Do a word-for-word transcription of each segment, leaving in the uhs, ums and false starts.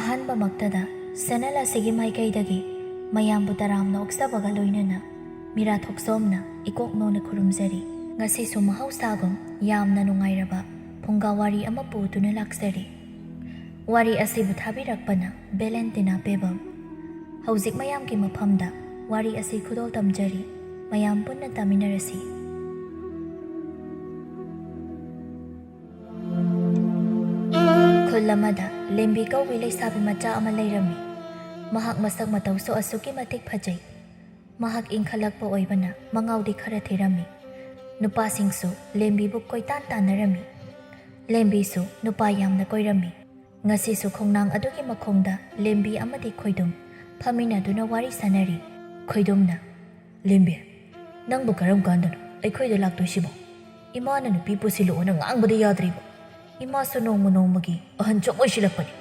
ꯑꯍꯥꯟꯕꯃꯛꯇꯗ channel ꯑꯁꯤꯒꯤ ꯃꯥꯏꯀꯩꯗꯒꯤ ꯃꯌꯥꯝꯕꯨ ꯇꯔꯥꯝꯅ ꯑꯣꯛꯆꯕꯒ ꯂꯣꯏꯅꯅ ꯃꯤꯔꯥ ꯊꯣꯛꯆꯣꯝꯅ ꯏꯀꯣꯛ ꯅꯧꯅ ꯈꯨꯔꯨꯝꯖꯔꯤ꯫ ꯉꯁꯤꯁꯨ ꯃꯍꯧꯁꯥꯒꯨꯝ ꯌꯥꯝꯅ ꯅꯨꯡꯉꯥꯏꯔꯕ ꯐꯨꯡꯒꯥ ꯋꯥꯔꯤ ꯑꯃ ꯄꯨꯗꯨꯅ ꯂꯥꯛꯆꯔꯤ꯫ ꯋꯥꯔꯤ ꯑꯁꯤꯕꯨ ꯊꯥꯕꯤꯔꯛꯄꯅ ꯚꯦꯂꯦꯟꯇꯤꯅꯥ ꯄꯦꯕꯝ꯫ ꯍꯧꯖꯤꯛ ꯃꯌꯥꯝꯒꯤ ꯃꯐꯝꯗ ꯋꯥꯔꯤ ꯑꯁꯤ ꯈꯨꯗꯣꯜ ꯇꯝꯖꯔꯤ꯫ ꯃꯌꯥꯝ ꯄꯨꯟꯅ ꯇꯥꯃꯤꯟꯅꯔꯁꯤ꯫ ꯈꯨꯜ ꯑꯃꯗ ꯂꯦꯝꯕꯤ ꯀꯧꯕꯤ ꯂꯩꯁꯥꯕꯤ ꯃꯆꯥ ꯑꯃ ꯂꯩꯔꯝꯃꯤ꯫ ꯃꯍꯥꯛ ꯃꯁꯛ ꯃꯇꯧꯁꯨ ꯑꯁꯨꯛꯀꯤ ꯃꯇꯤꯛ ꯐꯖꯩ꯫ ꯃꯍꯥꯛ ꯏꯪꯈꯠꯂꯛꯄ ꯑꯣꯏꯕꯅ ꯃꯉꯥꯎꯗꯤ ꯈꯔ ꯊꯤꯔꯝꯃꯤ꯫ ꯅꯨꯄꯥꯁꯤꯡꯁꯨ ꯂꯦꯝꯕꯤꯕꯨ ꯀꯣꯏꯇꯥꯟ ꯇꯥꯟꯅꯔꯝꯃꯤ꯫ ꯂꯦꯝꯕꯤꯁꯨ ꯅꯨꯄꯥ ꯌꯥꯝꯅ ꯀꯣꯏꯔꯝꯃꯤ꯫ ꯉꯁꯤꯁꯨ ꯈꯣꯡꯅꯥꯡ ꯑꯗꯨꯒꯤ ꯃꯈꯣꯡꯗ ꯂꯦꯝꯕꯤ ꯑꯃꯗꯤ ꯈꯣꯏꯗꯨꯝ ꯐꯝꯃꯤꯟꯅꯗꯨꯅ ꯋꯥꯔꯤ ꯁꯥꯅꯔꯤ꯫ ꯈꯣꯏꯗꯨꯝꯅ, "ꯂꯦꯝꯕꯤ, ꯅꯪꯕꯨ ꯀꯔꯝ ꯀꯥꯟꯗꯅꯣ ꯑꯩꯈꯣꯏꯗ ꯂꯥꯛꯇꯣꯏꯁꯤꯕꯣ? ꯏꯃꯥꯅ ꯅꯨꯄꯤ ꯄꯨꯁꯤꯜꯂꯛꯑꯣꯅ ꯉꯥꯡꯕꯗ ꯌꯥꯗ꯭ꯔꯤꯕꯣ? ꯏꯃꯥꯁꯨ ꯅꯣꯡꯃ ꯅꯣꯡꯃꯒꯤ ꯑꯍꯟ ꯁꯨꯝ ꯑꯣꯏꯁꯤꯜꯂꯛꯄꯅꯤ꯫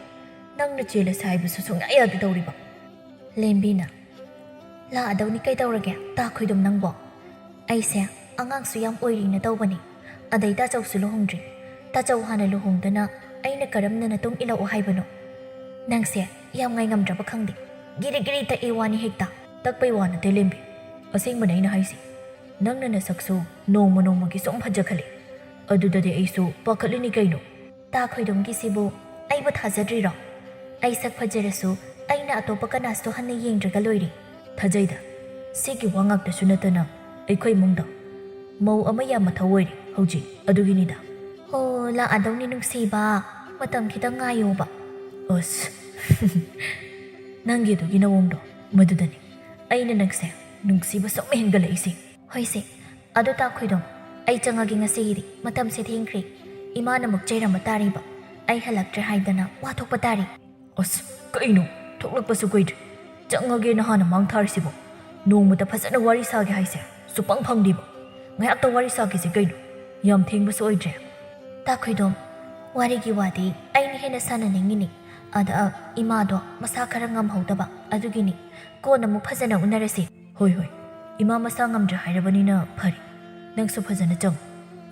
ꯅꯪꯅ ꯆꯦꯜꯂꯁꯦ ꯍꯥꯏꯕꯁꯨ ꯁꯨꯡꯌꯥ ꯌꯥꯗꯦ ꯇꯧꯔꯤꯕ꯫" ꯂꯦꯝꯕꯤꯅ, "ꯂꯥꯛꯑꯗꯧꯅꯤ ꯀꯩꯗꯧꯔꯒꯦ, ꯇꯥ ꯈꯣꯏꯗꯨꯝ ꯅꯪꯕꯣ? ꯑꯩꯁꯦ ꯑꯉꯥꯡꯁꯨ ꯌꯥꯝ ꯑꯣꯏꯔꯤꯅ ꯇꯧꯕꯅꯤ꯫ ꯑꯗꯩ ꯇꯥꯆꯧꯁꯨ ꯂꯨꯍꯣꯡꯗ꯭ꯔꯤ꯫ ꯇꯥꯆꯧ ꯍꯥꯟꯅ ꯂꯨꯍꯣꯡꯗꯅ ꯑꯩꯅ ꯀꯔꯝꯅ ꯅꯇꯨꯡ ꯏꯜꯂꯛꯑꯣ ꯍꯥꯏꯕꯅꯣ? ꯅꯪꯁꯦ ꯌꯥꯝ ꯉꯥꯏꯉꯝꯗ꯭ꯔꯕ ꯈꯪꯗꯦ꯫ ꯒꯤꯔꯤ ꯒꯤꯔꯤ ꯇꯛꯏ ꯋꯥꯅꯤ ꯍꯦꯛꯇ꯫" "ꯇꯛꯄꯩ ꯋꯥ ꯅꯠꯇꯦ ꯂꯦꯝꯕꯤ, ꯑꯁꯦꯡꯕꯅꯦ ꯑꯩꯅ ꯍꯥꯏꯁꯦ꯫ ꯅꯪꯅ ꯅꯁꯛꯁꯨ ꯅꯣꯡꯃ ꯅꯣꯡꯃꯒꯤ ꯁꯨꯝ ꯐꯖꯈꯠꯂꯦ꯫ ꯑꯗꯨꯗꯗꯤ ꯑꯩꯁꯨ ꯄꯥꯈꯠꯂꯤꯅꯤ ꯀꯩꯅꯣ꯫" "ꯇꯥ ꯈꯣꯏꯗꯨꯝꯒꯤꯁꯤꯕꯨ ꯑꯩꯕꯨ ꯊꯥꯖꯗ꯭ꯔꯤꯔꯣ? ꯑꯩ ꯁꯛ ꯐꯖꯔꯁꯨ ꯑꯩꯅ ꯑꯇꯣꯞꯄ ꯀꯅꯥꯁꯨ ꯍꯟꯅ ꯌꯦꯡꯗ꯭ꯔꯒ ꯂꯣꯏꯔꯦ꯫" "ꯊꯥꯖꯩꯗ꯫ ꯁꯤꯒꯤ ꯋꯥ ꯉꯥꯛꯇꯁꯨ ꯅꯠꯇꯅ ꯑꯩꯈꯣꯏ ꯏꯃꯨꯡꯗ ꯃꯧ ꯑꯃ ꯌꯥꯝ ꯃꯊꯧ ꯑꯣꯏꯔꯦ ꯍꯧꯖꯤꯛ, ꯑꯗꯨꯒꯤꯅꯤꯗ꯫" "ꯍꯣ, ꯂꯥꯛꯑꯗꯧꯅꯤ ꯅꯨꯡꯁꯤꯕ, ꯃꯇꯝ ꯈꯤꯇꯪ ꯉꯥꯏꯌꯣꯕ꯫" "ꯑꯁ, ꯅꯪꯒꯤ ꯑꯗꯨꯒꯤ ꯅꯑꯣꯡꯗꯣ, ꯃꯗꯨꯗꯅꯤ ꯑꯩꯅ ꯅꯪꯁꯦ ꯅꯨꯡꯁꯤꯕ ꯁꯨꯝ ꯍꯦꯟꯒꯠꯂꯛꯏꯁꯦ꯫" "ꯍꯣꯏꯁꯦ, ꯑꯗꯨ ꯇꯥ ꯈꯣꯏꯗꯨꯝ, ꯑꯩ ꯆꯪꯉꯒꯦ ꯉꯁꯤꯒꯤꯗꯤ, ꯃꯇꯝꯁꯦ ꯊꯦꯡꯈ꯭ꯔꯦ꯫ ꯏꯃꯥꯅ ꯑꯃꯨꯛ ꯆꯩꯔꯝꯕ ꯇꯥꯔꯤꯕ, ꯑꯩ ꯍꯜꯂꯛꯇ꯭ꯔꯦ ꯍꯥꯏꯗꯅ ꯋꯥꯊꯣꯛꯄ ꯇꯥꯔꯤ꯫" "ꯑꯁ, ꯀꯩꯅꯣ? ꯊꯣꯛꯂꯛꯄꯁꯨ ꯀꯨꯏꯗ꯭ꯔꯤ, ꯆꯪꯉꯒꯦꯅ ꯍꯥꯟꯅ ꯃꯥꯡ ꯊꯥꯔꯤꯁꯤꯕꯣ? ꯅꯣꯡꯃꯇ ꯐꯖꯅ ꯋꯥꯔꯤ ꯁꯥꯒꯦ ꯍꯥꯏꯁꯦ ꯁꯨꯄꯪ ꯐꯪꯗꯦꯕ꯫ ꯉꯥꯏꯍꯥꯛꯇ ꯋꯥꯔꯤ ꯁꯥꯒꯦꯁꯦ ꯀꯩꯅꯣ? ꯌꯥꯝ ꯊꯦꯡꯕꯁꯨ ꯑꯣꯏꯗ꯭ꯔꯦ꯫" "ꯇꯥ ꯈꯣꯏꯗꯨꯝ, ꯋꯥꯔꯤꯒꯤ ꯋꯥꯗꯤ ꯑꯩꯅ ꯍꯦꯟꯅ ꯁꯥꯟꯅꯅꯤꯡꯉꯤꯅꯤ꯫ ꯑꯗ ꯏꯃꯥꯗꯣ ꯃꯁꯥ ꯈꯔ ꯉꯝꯍꯧꯗꯕ, ꯑꯗꯨꯒꯤꯅꯤ꯫ ꯀꯣꯟꯅ ꯑꯃꯨꯛ ꯐꯖꯅ ꯎꯅꯔꯁꯤ꯫" "ꯍꯣꯏ, ꯍꯣꯏ꯫ ꯏꯃꯥ ꯃꯁꯥ ꯉꯝꯗ꯭ꯔꯦ ꯍꯥꯏꯔꯕꯅꯤꯅ ꯐꯔꯦ꯫ ꯅꯪꯁꯨ ꯐꯖꯅ ꯆꯪꯉꯨ꯫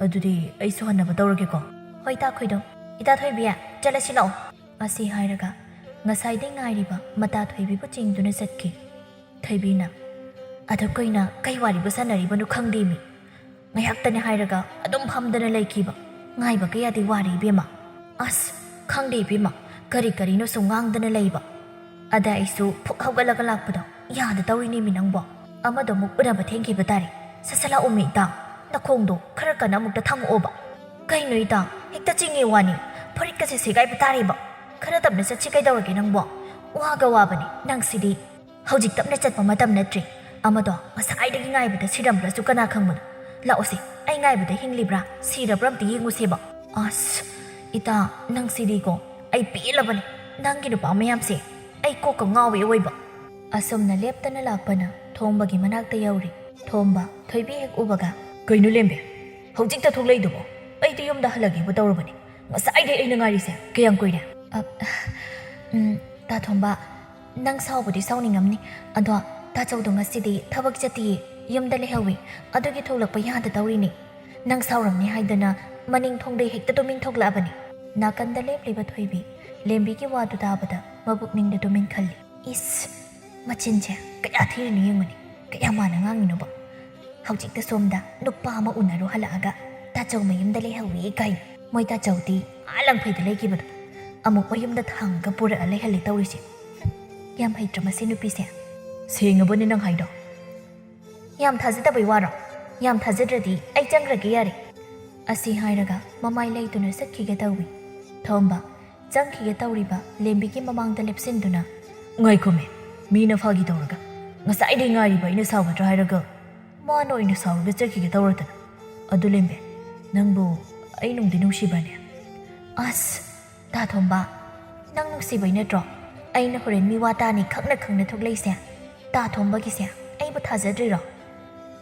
ꯑꯗꯨꯗꯤ ꯑꯩꯁꯨ ꯍꯟꯅꯕ ꯇꯧꯔꯒꯦꯀꯣ꯫" "ꯍꯣꯏ ꯇꯥ ꯈꯣꯏꯗꯨꯝ꯫ ꯏꯇꯥ ꯊꯣꯏꯕꯤ, ꯆꯠꯂꯁꯤ ꯂꯥꯛꯑꯣ꯫" ꯑꯁꯤ ꯍꯥꯏꯔꯒ ꯉꯁꯥꯏꯗꯩ ꯉꯥꯏꯔꯤꯕ ꯃꯇꯥ ꯊꯣꯏꯕꯤꯕꯨ ꯆꯤꯡꯗꯨꯅ ꯆꯠꯈꯤ꯫ ꯊꯣꯏꯕꯤꯅ, "ꯑꯗꯨ ꯀꯨꯏꯅ ꯀꯩ ꯋꯥꯔꯤꯕꯨ ꯁꯥꯟꯅꯔꯤꯕꯅꯣ ꯈꯪꯗꯦꯃꯤ꯫ ꯉꯥꯏꯍꯥꯛꯇꯅꯤ ꯍꯥꯏꯔꯒ ꯑꯗꯨꯝ ꯐꯝꯗꯅ ꯂꯩꯈꯤꯕ꯫ ꯉꯥꯏꯕ ꯀꯌꯥꯗꯤ ꯋꯥꯔꯦ ꯏꯕꯦꯝꯃ꯫ ꯑꯁ, ꯈꯪꯗꯦ ꯏꯕꯦꯝꯃ, ꯀꯔꯤ ꯀꯔꯤꯅꯣ ꯁꯨꯝ ꯉꯥꯡꯗꯅ ꯂꯩꯕ꯫ ꯑꯗ ꯑꯩꯁꯨ ꯐꯨꯛ ꯍꯧꯒꯠꯂꯒ ꯂꯥꯛꯄꯗꯣ ꯌꯥꯗ ꯇꯧꯔꯤꯅꯦꯃꯤ ꯅꯪꯕꯣ꯫ ꯑꯃꯗꯣ ꯑꯃꯨꯛ ꯎꯅꯕ ꯊꯦꯡꯈꯤꯕ ꯇꯥꯔꯦ꯫ ꯁꯠ ꯁꯠ ꯂꯥꯛꯑꯣꯃꯤ ꯏꯇꯥ, ꯅꯈꯣꯡꯗꯣ ꯈꯔ ꯀꯟꯅ ꯑꯃꯨꯛꯇ ꯊꯥꯡꯉꯛꯑꯣꯕ꯫ ꯀꯩꯅꯣ ꯏꯇꯥ, ꯍꯦꯛꯇ ꯆꯤꯡꯉꯦ ꯋꯥꯅꯤ, ꯐꯨꯔꯤꯠꯀꯁꯦ ꯁꯦꯒꯥꯏꯕ ꯇꯥꯔꯦꯕ꯫ ꯈꯔ ꯇꯞꯅ ꯆꯠꯁꯤ ꯀꯩꯗꯧꯔꯒꯦ ꯅꯪꯕꯣ? ꯋꯥꯒ ꯋꯥꯕꯅꯤ ꯅꯪꯁꯤꯗꯤ꯫ ꯍꯧꯖꯤꯛ ꯇꯞꯅ ꯆꯠꯄ ꯃꯇꯝ ꯅꯠꯇ꯭ꯔꯦ꯫ ꯑꯃꯗꯣ ꯉꯁꯥꯏꯗꯒꯤ ꯉꯥꯏꯕꯗ ꯁꯤꯔꯝꯕ꯭ꯔꯁꯨ ꯀꯅꯥ ꯈꯪꯕꯅꯣ꯫ ꯂꯥꯛꯑꯣꯁꯦ, ꯑꯩ ꯉꯥꯏꯕꯗ ꯍꯤꯡꯂꯤꯕ꯭ꯔꯥ ꯁꯤꯔꯕ꯭ꯔꯥ ꯑꯝꯇ ꯌꯦꯡꯉꯨꯁꯦꯕ꯫ ꯑꯁ, ꯏꯇꯥ, ꯅꯪꯁꯤꯗꯤꯀꯣ, ꯑꯩ ꯄꯦꯜꯂꯕꯅꯦ꯫ ꯅꯪꯒꯤ ꯅꯨꯄꯥ ꯃꯌꯥꯝꯁꯦ ꯑꯩ ꯀꯣꯛꯀ ꯉꯥꯎꯋꯦ ꯑꯣꯏꯕ꯫ ꯑꯁꯨꯝꯅ ꯂꯦꯞꯇꯅ ꯂꯥꯛꯄꯅ ꯊꯣꯝꯕꯒꯤ ꯃꯅꯥꯛꯇ ꯌꯧꯔꯦ꯫ ꯊꯣꯝꯕ, ꯊꯣꯏꯕꯤ ꯍꯦꯛ ꯎꯕꯒ, "ꯀꯩꯅꯣ ꯂꯦꯝꯕꯤ? ꯍꯧꯖꯤꯛꯇ ꯊꯣꯛꯂꯛꯏꯗꯨꯕꯣ? ꯑꯩꯗꯤ ꯌꯨꯝꯗ ꯍꯜꯂꯒꯦꯕꯨ ꯇꯧꯔꯕꯅꯦ꯫ ꯉꯁꯥꯏꯗꯩ ꯑꯩꯅ ꯉꯥꯏꯔꯤꯁꯦ ꯀꯌꯥꯝ ꯀꯨꯏꯔꯦ?" "ꯑ, ꯎꯝ, ꯇꯥ ꯊꯣꯝꯕ, ꯅꯪ ꯁꯥꯎꯕꯗꯤ ꯁꯥꯎꯅꯤꯡꯉꯝꯅꯤ꯫ ꯑꯗꯣ ꯇꯥꯆꯧꯗꯣ ꯉꯁꯤꯗꯤ ꯊꯕꯛ ꯆꯠꯇꯤꯌꯦ, ꯌꯨꯝꯗ ꯂꯩꯍꯧꯋꯤ꯫ ꯑꯗꯨꯒꯤ ꯊꯣꯛꯂꯛꯄ ꯌꯥꯗ ꯇꯧꯔꯤꯅꯦ꯫ ꯅꯪ ꯁꯥꯎꯔꯝꯅꯤ ꯍꯥꯏꯗꯅ ꯃꯅꯤꯡ ꯊꯣꯡꯗꯩ ꯍꯦꯛꯇ ꯇꯨꯃꯤꯟ ꯊꯣꯛꯂꯛꯑꯕꯅꯤ꯫" ꯅꯥꯀꯟꯗ ꯂꯦꯞꯂꯤꯕ ꯊꯣꯏꯕꯤ, ꯂꯦꯝꯕꯤꯒꯤ ꯋꯥꯗꯨ ꯇꯥꯕꯗ ꯃꯕꯨꯛꯅꯤꯡꯗ ꯇꯨꯃꯤꯟ ꯈꯜꯂꯤ꯫ "ꯏꯁ, ꯃꯆꯤꯟꯁꯦ ꯀꯌꯥ ꯊꯤꯔꯤꯅꯣ ꯌꯦꯡꯉꯨꯅꯦ, ꯀꯌꯥ ꯃꯥꯟꯅ ꯉꯥꯡꯉꯤꯅꯣꯕ? ꯍꯧꯖꯤꯛꯇ ꯁꯣꯝꯗ ꯅꯨꯄꯥ ꯑꯃ ꯎꯅꯔꯨ ꯍꯜꯂꯛꯑꯒ ꯇꯥꯆꯧ ꯃꯌꯨꯝꯗ ꯂꯩꯍꯧꯏ ꯀꯥꯏꯅ꯫ ꯃꯣꯏ ꯇꯥꯆꯧꯗꯤ ꯑꯥ ꯂꯪꯐꯩꯗ ꯂꯩꯈꯤꯕꯗꯣ ꯑꯃꯨꯛ ꯃꯌꯨꯝꯗ ꯊꯥꯡꯉꯒ ꯄꯨꯔꯛꯑ ꯂꯩꯍꯜꯂꯦ ꯇꯧꯔꯤꯁꯦ꯫ ꯌꯥꯝ ꯍꯩꯇ꯭ꯔ ꯃꯁꯤ ꯅꯨꯄꯤꯁꯦ?" "ꯁꯦꯡꯉꯕꯅꯦ ꯅꯪ ꯍꯥꯏꯗꯣ?" "ꯌꯥꯝ ꯊꯥꯖꯗꯕꯩ ꯋꯥꯔꯣ? ꯌꯥꯝ ꯊꯥꯖꯗ꯭ꯔꯗꯤ ꯑꯩ ꯆꯪꯈ꯭ꯔꯒꯦ ꯌꯥꯔꯦ꯫" ꯑꯁꯤ ꯍꯥꯏꯔꯒ ꯃꯃꯥꯏ ꯂꯩꯇꯨꯅ ꯆꯠꯈꯤꯒꯦ ꯇꯧꯏ꯫ ꯊꯣꯝꯕ ꯆꯪꯈꯤꯒꯦ ꯇꯧꯔꯤꯕ ꯂꯦꯝꯕꯤꯒꯤ ꯃꯃꯥꯡꯗ ꯂꯦꯞꯁꯤꯟꯗꯨꯅ, "ꯉꯥꯏꯈꯣꯃꯦ, ꯃꯤꯅ ꯐꯥꯒꯤ ꯇꯧꯔꯒ ꯉꯁꯥꯏꯗꯩ ꯉꯥꯏꯔꯤꯕ ꯑꯩꯅ ꯁꯥꯎꯒꯗ꯭ꯔꯥ ꯍꯥꯏꯔꯒ ꯃꯥꯅ ꯑꯣꯏꯅ ꯁꯥꯎꯔꯒ ꯆꯠꯈꯤꯒꯦ ꯇꯧꯔꯗꯅ꯫ ꯑꯗꯨ ꯂꯦꯝꯕꯤ, ꯅꯪꯕꯨ ꯑꯩ ꯅꯨꯡꯗꯤ ꯅꯨꯡꯁꯤꯕ꯭ꯔꯅꯦ?" "ꯑꯁ, ꯇꯥ ꯊꯣꯝꯕ, ꯅꯪ ꯅꯨꯡꯁꯤꯕꯩ ꯅꯠꯇ꯭ꯔꯣ ꯑꯩꯅ ꯍꯣꯔꯦꯟ ꯃꯤꯋꯥ ꯇꯥꯅꯤ ꯈꯪꯅ ꯈꯪꯅ ꯊꯣꯛꯂꯛꯏꯁꯦ? ꯇꯥ ꯊꯣꯝꯕꯒꯤꯁꯦ ꯑꯩꯕꯨ ꯊꯥꯖꯗ꯭ꯔꯤꯔꯣ?"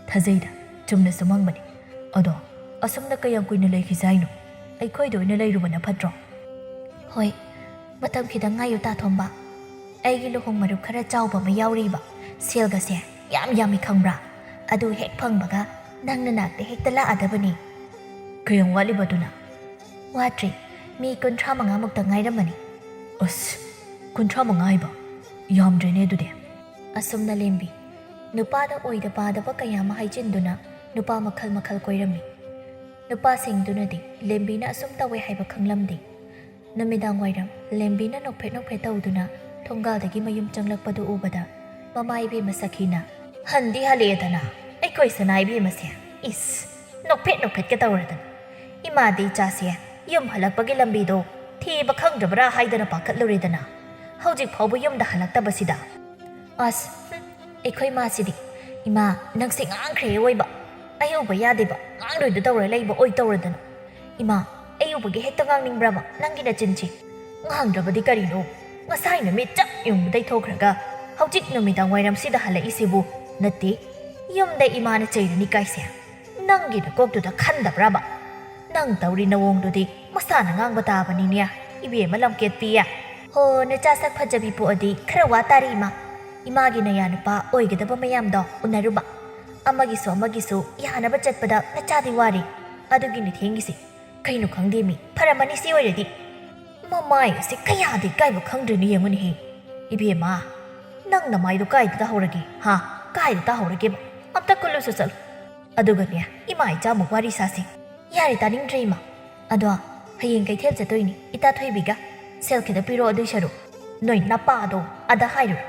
"ꯊꯥꯖꯩꯗ, ꯆꯨꯝꯅ ꯁꯨꯝ ꯍꯪꯕꯅꯤ꯫ ꯑꯗꯣ ꯑꯁꯨꯝꯅ ꯀꯌꯥꯝ ꯀꯨꯏꯅ ꯂꯩꯈꯤꯁꯦ ꯍꯥꯏꯅꯣ? ꯑꯩꯈꯣꯏꯗ ꯑꯣꯏꯅ ꯂꯩꯔꯨꯕꯅ ꯐꯠꯇ꯭ꯔꯣ?" "ꯍꯣꯏ, ꯃꯇꯝ ꯈꯤꯇꯪ ꯉꯥꯏꯌꯨ ꯇꯥ ꯊꯣꯝꯕ꯫ ꯑꯩꯒꯤ ꯂꯨꯍꯣꯡ ꯃꯔꯨꯞ ꯈꯔ ꯆꯥꯎꯕ ꯑꯃ ꯌꯥꯎꯔꯤꯕ꯫ ꯁꯦꯜꯒꯁꯦ ꯌꯥꯝ ꯌꯥꯝꯃꯤ ꯈꯪꯕ꯭ꯔꯥ? ꯑꯗꯨ ꯍꯦꯛ ꯐꯪꯕꯒ ꯅꯪ ꯅꯅꯥꯛꯇ ꯍꯦꯛꯇ ꯂꯥꯛꯑꯗꯕꯅꯤ꯫" "ꯀꯌꯥꯝ ꯋꯥꯠꯂꯤꯕ ꯑꯗꯨꯅ?" "ꯋꯥꯠꯇ꯭ꯔꯤ, ꯃꯤ ꯀꯨꯟꯊ꯭ꯔꯥ ꯃꯉꯥ ꯃꯨꯛꯇ ꯉꯥꯏꯔꯝꯃꯅꯤ꯫" "ꯑꯁ, "ꯀꯨꯟꯊ꯭ꯔꯥ ꯃꯉꯥ ꯍꯥꯏꯕ? ꯌꯥꯝꯗ꯭ꯔꯦꯅꯦ ꯑꯗꯨꯗꯤ?" ꯑꯁꯨꯝꯅ ꯂꯦꯝꯕꯤ ꯅꯨꯄꯥꯗ ꯑꯣꯏꯗ ꯄꯥꯗꯕ ꯀꯌꯥ ꯑꯃ ꯍꯥꯏꯖꯤꯟꯗꯨꯅ ꯅꯨꯄꯥ ꯃꯈꯜ ꯃꯈꯜ ꯀꯣꯏꯔꯝꯃꯤ꯫ ꯅꯨꯄꯥꯁꯤꯡꯗꯨꯅꯗꯤ ꯂꯦꯝꯕꯤꯅ ꯑꯁꯨꯝ ꯇꯧꯋꯦ ꯍꯥꯏꯕ ꯈꯪꯂꯝꯗꯦ꯫ ꯅꯨꯃꯤꯗꯥꯡ ꯋꯥꯏꯔꯝ ꯂꯦꯝꯕꯤꯅ ꯅꯣꯛꯐꯦꯠ ꯅꯣꯛꯐꯦꯠ ꯇꯧꯗꯨꯅ ꯊꯣꯡꯒꯥꯜꯗꯒꯤ ꯃꯌꯨꯝ ꯆꯪꯂꯛꯄꯗꯨ ꯎꯕꯗ ꯃꯃꯥ ꯏꯕꯦꯝꯃ ꯁꯈꯤꯅ, "ꯍꯟꯗꯤ ꯍꯜꯂꯛꯑꯦꯗꯅ ꯑꯩꯈꯣꯏ ꯁꯅꯥ ꯏꯕꯦꯝꯃꯁꯦ꯫ ꯏꯁ, ꯅꯣꯛꯐꯦꯠ ꯅꯣꯛꯐꯦꯠꯀ ꯇꯧꯔꯗꯅ꯫ ꯏꯃꯥꯗꯤ ꯏꯆꯥꯁꯦ ꯌꯨꯝ ꯍꯜꯂꯛꯄꯒꯤ ꯂꯝꯕꯤꯗꯣ ꯊꯤꯕ ꯈꯪꯗ꯭ꯔꯕ꯭ꯔꯥ ꯍꯥꯏꯗꯅ ꯄꯥꯈꯠꯂꯨꯔꯦꯗꯅ꯫ ꯍꯧꯖꯤꯛ ꯐꯥꯎꯕ ꯌꯨꯝꯗ ꯍꯜꯂꯛꯇꯕꯁꯤꯗ꯫ ꯑꯁ, ꯍꯨꯝ, ꯑꯩꯈꯣꯏ ꯃꯥꯁꯤꯗꯤ꯫ ꯏꯃꯥ, ꯅꯪꯁꯦ ꯉꯥꯡꯈ꯭ꯔꯦ ꯑꯣꯏꯕ꯫ ꯑꯌꯧꯕ ꯌꯥꯗꯦꯕ, ꯉꯥꯡꯂꯣꯏꯗ ꯇꯧꯔ ꯂꯩꯕ ꯑꯣꯏ ꯇꯧꯔꯗꯅ꯫ ꯏꯃꯥ, ꯑꯌꯧꯕꯒꯤ ꯍꯦꯛꯇ ꯉꯥꯡꯅꯤꯡꯕ꯭ꯔꯕ ꯅꯪꯒꯤ ꯅꯆꯤꯟꯁꯤ? ꯉꯥꯡꯗ꯭ꯔꯕꯗꯤ ꯀꯔꯤꯅꯣ? ꯉꯁꯥꯏ ꯅꯨꯃꯤꯠ ꯆꯞ ꯌꯨꯡꯕꯗꯩ ꯊꯣꯛꯈ꯭ꯔꯒ ꯍꯧꯖꯤꯛ ꯅꯨꯃꯤꯗꯥꯡ ꯋꯥꯏꯔꯝꯁꯤꯗ ꯍꯜꯂꯛꯏꯁꯤꯕꯨ? ꯅꯠꯇꯦ, ꯌꯨꯝꯗ ꯏꯃꯥꯅ ꯆꯩꯔꯅꯤ ꯀꯥꯏꯁꯦ ꯅꯪꯒꯤ ꯅꯀꯣꯛꯇꯨꯗ ꯈꯟꯗꯕ꯭ꯔꯕ? ꯅꯪ ꯇꯧꯔꯤ ꯅꯋꯣꯡꯗꯨꯗꯤ ꯃꯁꯥꯅ ꯉꯥꯡꯕ ꯇꯥꯕꯅꯤꯅꯦ, ꯏꯕꯦꯝꯃ ꯂꯝꯀꯦꯠꯄꯤ꯫ ꯍꯣ, ꯅꯆꯥ ꯁꯛ ꯐꯖꯕꯤ ꯄꯣꯛꯑꯗꯤ ꯈꯔ ꯋꯥ ꯇꯥꯔꯦ ꯏꯃꯥ꯫ ꯏꯃꯥꯒꯤ ꯅꯌꯥ ꯅꯨꯄꯥ ꯑꯣꯏꯒꯗꯕ ꯃꯌꯥꯝꯗꯣ ꯎꯅꯔꯨꯕ꯫ ꯑꯃꯒꯤꯁꯨ ꯑꯃꯒꯤꯁꯨ ꯌꯥꯅꯕ ꯆꯠꯄꯗ ꯅꯆꯥꯗꯤ ꯋꯥꯔꯤ꯫ ꯑꯗꯨꯒꯤꯅꯤ ꯊꯦꯡꯉꯤꯁꯤ꯫ ꯀꯩꯅꯣ ꯈꯪꯗꯦ ꯃꯤ, ꯐꯔꯝꯃꯅꯤ ꯁꯤ ꯑꯣꯏꯔꯗꯤ꯫ ꯃꯃꯥꯏ ꯑꯁꯤ ꯀꯌꯥꯗꯤ ꯏꯀꯥꯏꯕ ꯈꯪꯗ꯭ꯔꯤꯅꯣ ꯌꯦꯡꯉꯨꯅꯦꯍꯦ꯫ ꯏꯕꯦꯝꯃ, ꯅꯪ ꯅꯃꯥꯏꯗꯣ ꯀꯥꯏꯗ ꯇꯥꯍꯧꯔꯒꯦ? ꯍꯥ? ꯀꯥꯏꯗ ꯇꯥꯍꯧꯔꯒꯦꯕ? ꯑꯝꯇ ꯀꯨꯜꯂꯨꯁꯨ ꯆꯠꯂꯨ꯫ ꯑꯗꯨꯒꯅꯦ, ꯏꯃꯥ ꯏꯆꯥꯃꯨꯛ ꯋꯥꯔꯤ ꯁꯥꯁꯤ꯫ ꯌꯥꯔꯦ, ꯇꯥꯅꯤꯡꯗ꯭ꯔꯦ ꯏꯃꯥ꯫ ꯑꯗꯣ, ꯍꯌꯦꯡ ꯀꯩꯊꯦꯜ ꯆꯠꯇꯣꯏꯅꯤ ꯏꯇꯥ ꯊꯣꯏꯕꯤꯒ꯫ ꯁꯦꯜ ꯈꯤꯇ ꯄꯤꯔꯣ ꯑꯗꯨꯏ ꯁꯔꯨꯛ꯫ ꯅꯣꯏ ꯅꯄꯥꯗꯣ ꯑꯗ ꯍꯥꯏꯔꯨꯔꯣ꯫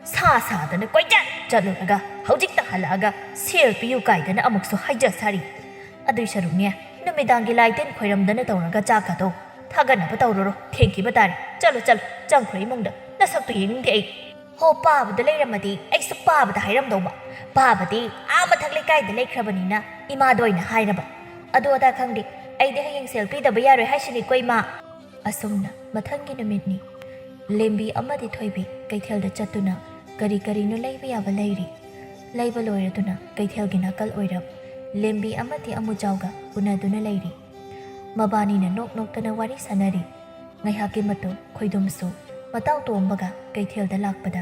ꯁꯥ ꯁꯥꯗꯅ ꯀꯣꯏꯆꯠ ꯆꯠꯂꯨꯔꯒ ꯍꯧꯖꯤꯛꯇ ꯍꯜꯂꯛꯑꯒ ꯁꯦꯜ ꯄꯤꯌꯨ ꯀꯥꯏꯗꯅ ꯑꯃꯨꯛꯁꯨ ꯍꯥꯏꯖ ꯁꯥꯔꯤ꯫ ꯑꯗꯨꯏ ꯁꯔꯨꯛꯅꯦ, ꯅꯨꯃꯤꯗꯥꯡꯒꯤ ꯂꯥꯏ ꯇꯤꯟ ꯈꯣꯏꯔꯝꯗꯅ ꯇꯧꯔꯒ ꯆꯥꯛꯀꯗꯣ ꯊꯥꯒꯠꯅꯕ ꯇꯧꯔꯨꯔꯣ꯫ ꯊꯦꯡꯈꯤꯕ ꯇꯥꯔꯦ꯫ ꯆꯠꯂꯣ, ꯆꯠꯂꯣ, ꯆꯪꯈ꯭ꯔꯣ ꯏꯃꯨꯡꯗ꯫ ꯅꯁꯛꯇꯨ ꯌꯦꯡꯅꯤꯡꯗꯦ ꯑꯩ꯫ ꯍꯣ, ꯄꯥꯕꯗ ꯂꯩꯔꯝꯃꯗꯤ ꯑꯩꯁꯨ ꯄꯥꯕꯗ ꯍꯥꯏꯔꯝꯗꯧꯕ꯫ ꯄꯥꯕꯗꯤ ꯑꯥ ꯃꯊꯛ ꯂꯩꯀꯥꯏꯗ ꯂꯩꯈ꯭ꯔꯕꯅꯤꯅ ꯏꯃꯥꯗ ꯑꯣꯏꯅ ꯍꯥꯏꯔꯕ꯫ ꯑꯗꯨ ꯑꯗꯥ ꯈꯪꯗꯦ, ꯑꯩꯗꯤ ꯍꯌꯦꯡ ꯁꯦꯜ ꯄꯤꯗꯕ ꯌꯥꯔꯣꯏ ꯍꯥꯏꯁꯤꯅꯤꯀꯣ ꯏꯃꯥ꯫ ꯑꯁꯨꯝꯅ ꯃꯊꯪꯒꯤ ꯅꯨꯃꯤꯠꯅꯤ꯫ ꯂꯦꯝꯕꯤ ꯑꯃꯗꯤ ꯊꯣꯏꯕꯤ ꯀꯩꯊꯦꯜꯗ ꯆꯠꯇꯨꯅ ꯀꯔꯤ ꯀꯔꯤꯅꯣ ꯂꯩꯕ ꯌꯥꯕ ꯂꯩꯔꯤ꯫ ꯂꯩꯕ ꯂꯣꯏꯔꯗꯨꯅ ꯀꯩꯊꯦꯜꯒꯤ ꯅꯥꯀꯜ ꯑꯣꯏꯔꯞ ꯂꯦꯝꯕꯤ ꯑꯃꯗꯤ ꯑꯃꯨꯖꯥꯎꯒ ꯎꯅꯗꯨꯅ ꯂꯩꯔꯤ꯫ ꯃꯕꯥꯅꯤꯅ ꯅꯣꯛ ꯅꯣꯛꯇꯅ ꯋꯥꯔꯤ ꯁꯥꯟꯅꯔꯤ꯫ ꯉꯥꯏꯍꯥꯛꯀꯤ ꯃꯇꯨꯡ ꯈꯣꯏꯗꯨꯝꯁꯨ ꯃꯇꯥꯎ ꯇꯣꯝꯕꯒ ꯀꯩꯊꯦꯜꯗ ꯂꯥꯛꯄꯗ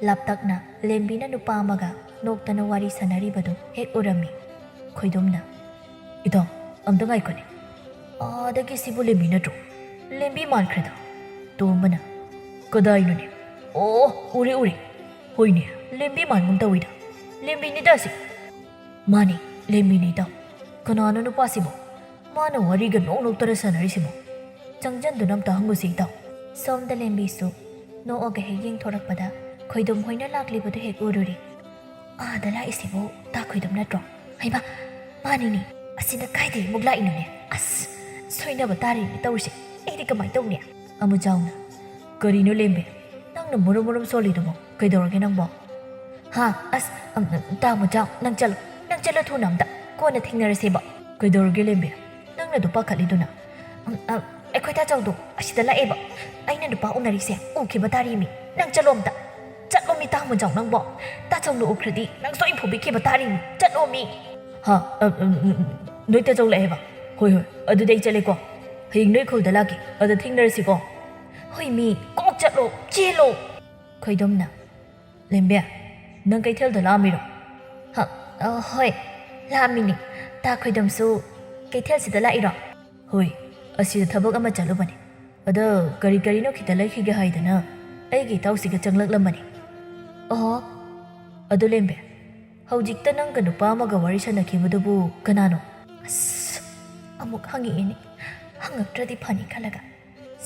ꯂꯥꯞꯇꯛꯅ ꯂꯦꯝꯕꯤꯅ ꯅꯨꯄꯥ ꯑꯃꯒ ꯅꯣꯛꯇꯅ ꯋꯥꯔꯤ ꯁꯥꯟꯅꯔꯤꯕꯗꯨ ꯍꯦꯛ ꯎꯔꯝꯃꯤ꯫ ꯈꯣꯏꯗꯨꯝꯅ, "ꯏꯇꯥꯎ, ꯑꯝꯇ ꯉꯥꯏꯈꯣꯅꯦ꯫ ꯑꯥꯗꯒꯤ ꯁꯤꯕꯨ ꯂꯦꯝꯕꯤ ꯅꯠꯇ꯭ꯔꯣ? ꯂꯦꯝꯕꯤ ꯃꯥꯟꯈ꯭ꯔꯦꯗ꯫" ꯇꯣꯝꯕꯅ, "ꯀꯗꯥꯏꯅꯣꯅꯦ? ꯑꯣ, ꯎꯔꯦ, ꯎꯔꯦ꯫ ꯍꯣꯏꯅꯦ, ꯂꯦꯝꯕꯤ ꯃꯥꯟꯒꯨꯝ ꯇꯧꯏꯗ꯫ ꯂꯦꯝꯕꯤꯅꯤꯗ ꯑꯁꯤ꯫" "ꯃꯥꯅꯤ, ꯂꯦꯝꯕꯤꯅꯤ, ꯏꯇꯥꯎ꯫ ꯀꯅꯥꯅꯣ ꯅꯨꯄꯥꯁꯤꯕꯣ? ꯃꯥꯅ ꯋꯥꯔꯤꯒ ꯅꯣꯛ ꯅꯣꯛꯇꯅ ꯁꯥꯟꯅꯔꯤꯁꯤꯕꯣ? ꯆꯪꯖꯟꯗꯨꯅ ꯑꯝꯇ ꯍꯪꯉꯨꯁꯤ, ꯏꯇꯥꯎ꯫" ꯁꯣꯝꯗ ꯂꯦꯝꯕꯤꯁꯨ ꯅꯣꯛꯑꯒ ꯍꯦꯛ ꯌꯦꯡꯊꯣꯔꯛꯄꯗ ꯈꯣꯏꯗꯣꯝ ꯍꯣꯏꯅ ꯂꯥꯛꯂꯤꯕꯗꯨ ꯍꯦꯛ ꯎꯔꯨꯔꯦ꯫ "ꯑꯥꯗ ꯂꯥꯛꯏꯁꯤꯕꯨ ꯇꯥ ꯈꯣꯏꯗꯣꯝ ꯅꯠꯇ꯭ꯔꯣ? ꯍꯩꯃꯥ, ꯃꯥꯅꯤꯅꯦ꯫ ꯑꯁꯤꯅ ꯀꯥꯏꯗꯒꯤ ꯑꯃꯨꯛ ꯂꯥꯛꯏꯅꯣꯅꯦ? ꯑꯁ, ꯁꯣꯏꯅꯕ ꯇꯥꯔꯦꯅꯦ ꯇꯧꯔꯤꯁꯦ꯫ ꯑꯩꯗꯤ ꯀꯃꯥꯏꯅ ꯇꯧꯅꯤ?" ꯑꯃꯨꯖꯥꯎꯅ, "ꯀꯔꯤꯅꯣ ꯂꯦꯝꯕꯤ? ꯅꯪꯅ ꯃꯨꯔꯨꯝ ꯃꯨꯔꯨꯝ ꯁꯣꯜꯂꯤꯗꯨꯕꯣ? ꯀꯩꯗꯧꯔꯒꯦ ꯅꯪꯕꯣ?" "ꯍꯥ? ꯑꯁ, ꯑꯝ, ꯇꯥ ꯑꯃꯨꯖꯥꯎ, ꯅꯪ ꯆꯠꯂꯣ꯫ ꯅꯪ ꯆꯠꯂꯣ ꯊꯨꯅ ꯑꯝꯇ꯫ ꯀꯣꯟꯅ ꯊꯦꯡꯅꯔꯁꯦꯕ꯫" "ꯀꯩꯗꯧꯔꯒꯦ ꯂꯦꯝꯕꯤ? ꯅꯪꯅ ꯑꯗꯨ ꯄꯥꯈꯠꯂꯤꯗꯨꯅ?" "ꯑꯝ, ꯑꯝ, ꯑꯩꯈꯣꯏ ꯇꯥꯆꯧꯗꯣ ꯑꯁꯤꯗ ꯂꯥꯛꯑꯦꯕ꯫ ꯑꯩꯅ ꯅꯨꯄꯥ ꯎꯅꯔꯤꯁꯦ ꯎꯈꯤꯕ ꯇꯥꯔꯦꯃꯤ꯫ ꯅꯪ ꯆꯠꯂꯣ ꯑꯝꯇ꯫ ꯆꯠꯂꯣꯃꯤ ꯇꯥ ꯑꯃꯨꯖꯥꯎ ꯅꯪꯕꯣ꯫ ꯇꯥꯆꯧꯅ ꯎꯈ꯭ꯔꯗꯤ ꯅꯪ ꯁꯣꯏ ꯐꯨꯕꯤꯈꯤꯕ ꯇꯥꯔꯦꯃꯤ꯫ ꯆꯠꯂꯣꯃꯤ꯫" "ꯍꯥ? ꯑꯝ, ꯑꯝ, ꯑꯝ, ꯅꯣꯏ ꯇꯥꯆꯧ ꯂꯥꯛꯑꯦꯕ? ꯍꯣꯏ, ꯍꯣꯏ꯫ ꯑꯗꯨꯗꯤ ꯑꯩ ꯆꯠꯂꯦꯀꯣ꯫ ꯍꯌꯦꯡ ꯅꯣꯏ ꯈꯨꯜꯗ ꯂꯥꯛꯀꯦ꯫ ꯑꯗ ꯊꯦꯡꯅꯔꯁꯤꯀꯣ꯫" "ꯍꯣꯏꯃꯤ, ꯀꯣꯛ ꯆꯠꯂꯣ, ꯆꯦꯜꯂꯣ꯫" ꯈꯣꯏꯗꯣꯝꯅ, "ꯂꯦꯝꯕꯤ, ꯅꯪ ꯀꯩꯊꯦꯜꯗ ꯂꯥꯛꯑꯝꯃꯤꯔꯣ?" "ꯍ, ꯑ, ꯍꯣꯏ, ꯂꯥꯛꯑꯝꯃꯤꯅꯦ꯫ ꯇꯥ ꯈꯣꯏꯗꯣꯝꯁꯨ ꯀꯩꯊꯦꯜꯁꯤꯗ ꯂꯥꯛꯏꯔꯣ?" "ꯍꯣꯏ, ꯑꯁꯤꯗ ꯊꯕꯛ ꯑꯃ ꯆꯠꯂꯨꯕꯅꯦ꯫ ꯑꯗ ꯀꯔꯤ ꯀꯔꯤꯅꯣ ꯈꯤꯇ ꯂꯩꯈꯤꯒꯦ ꯍꯥꯏꯗꯅ ꯑꯩꯒꯤ ꯏꯇꯥꯎꯁꯤꯒ ꯆꯪꯂꯛꯂꯝꯕꯅꯦ꯫" "ꯑꯣꯍꯣ꯫" "ꯑꯗꯨ ꯂꯦꯝꯕꯤ, ꯍꯧꯖꯤꯛꯇ ꯅꯪꯒ ꯅꯨꯄꯥ ꯑꯃꯒ ꯋꯥꯔꯤ ꯁꯥꯟꯅꯈꯤꯕꯗꯨꯕꯨ ꯀꯅꯥꯅꯣ?" ꯑꯁ, ꯑꯃꯨꯛ ꯍꯪꯉꯛꯑꯦꯅꯦ꯫ ꯍꯪꯉꯛꯇ꯭ꯔꯗꯤ ꯐꯅꯤ ꯈꯜꯂꯒ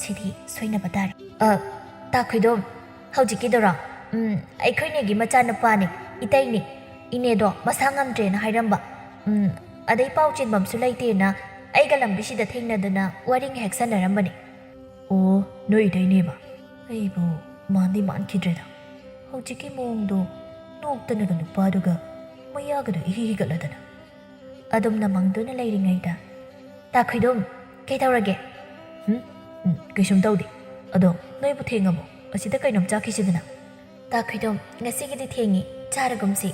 ꯁꯤꯗꯤ ꯁꯣꯏꯅꯕ ꯇꯥꯔꯦ꯫ "ꯑ, ꯇꯥ ꯈꯣꯏꯗꯣꯝ, ꯍꯧꯖꯤꯛꯀꯤꯗꯨꯔꯣ? ꯎꯝ, ꯑꯩꯈꯣꯏ ꯅꯦꯒꯤ ꯃꯆꯥꯅꯨꯄꯥꯅꯦ, ꯏꯇꯩꯅꯦ꯫ ꯏꯅꯦꯗꯣ ꯃꯁꯥ ꯉꯝꯗ꯭ꯔꯦꯅ ꯍꯥꯏꯔꯝꯕ꯫ ꯎꯝ, ꯑꯗꯩ ꯄꯥꯎ ꯆꯦꯟꯐꯝꯁꯨ ꯂꯩꯇꯦꯅ ꯑꯩꯒ ꯂꯝꯕꯤꯁꯤꯗ ꯊꯦꯡꯅꯗꯅ ꯋꯥꯔꯤ ꯉꯥꯏꯍꯥꯛ ꯁꯥꯟꯅꯔꯝꯕꯅꯦ꯫" "ꯑꯣ, ꯅꯣꯏ ꯏꯇꯩꯅꯦꯕ? ꯑꯩꯕꯨ ꯃꯥꯟꯗꯤ ꯃꯥꯟꯈꯤꯗ꯭ꯔꯦꯗ꯫ ꯍꯧꯖꯤꯛꯀꯤ ꯃꯑꯣꯡꯗꯣ ꯅꯣꯛꯇꯅꯒ ꯅꯨꯄꯥꯗꯨꯒ ꯃꯌꯥꯒꯗꯣ ꯏꯍꯤ ꯍꯤꯒꯠꯂꯗꯅ꯫" ꯑꯗꯨꯝꯅ ꯃꯪꯗꯨꯅ ꯂꯩꯔꯤꯉꯩꯗ, "ꯇꯥ ꯈꯣꯏꯗꯣꯝ, ꯀꯩꯗꯧꯔꯒꯦ?" "ꯎꯝ? ꯎꯝ, ꯀꯩꯁꯨꯝ ꯇꯧꯗꯦ꯫ ꯑꯗꯣ ꯅꯣꯏꯕꯨ ꯊꯦꯡꯉꯕꯣ? ꯑꯁꯤꯗ ꯀꯩꯅꯣꯝ ꯆꯥꯈꯤꯁꯤꯗꯅ꯫" "ꯇꯥ ꯈꯣꯏꯗꯣꯝ, ꯉꯁꯤꯒꯤꯗꯤ ꯊꯦꯡꯉꯤ, ꯆꯥꯔꯒꯨꯝꯁꯤ꯫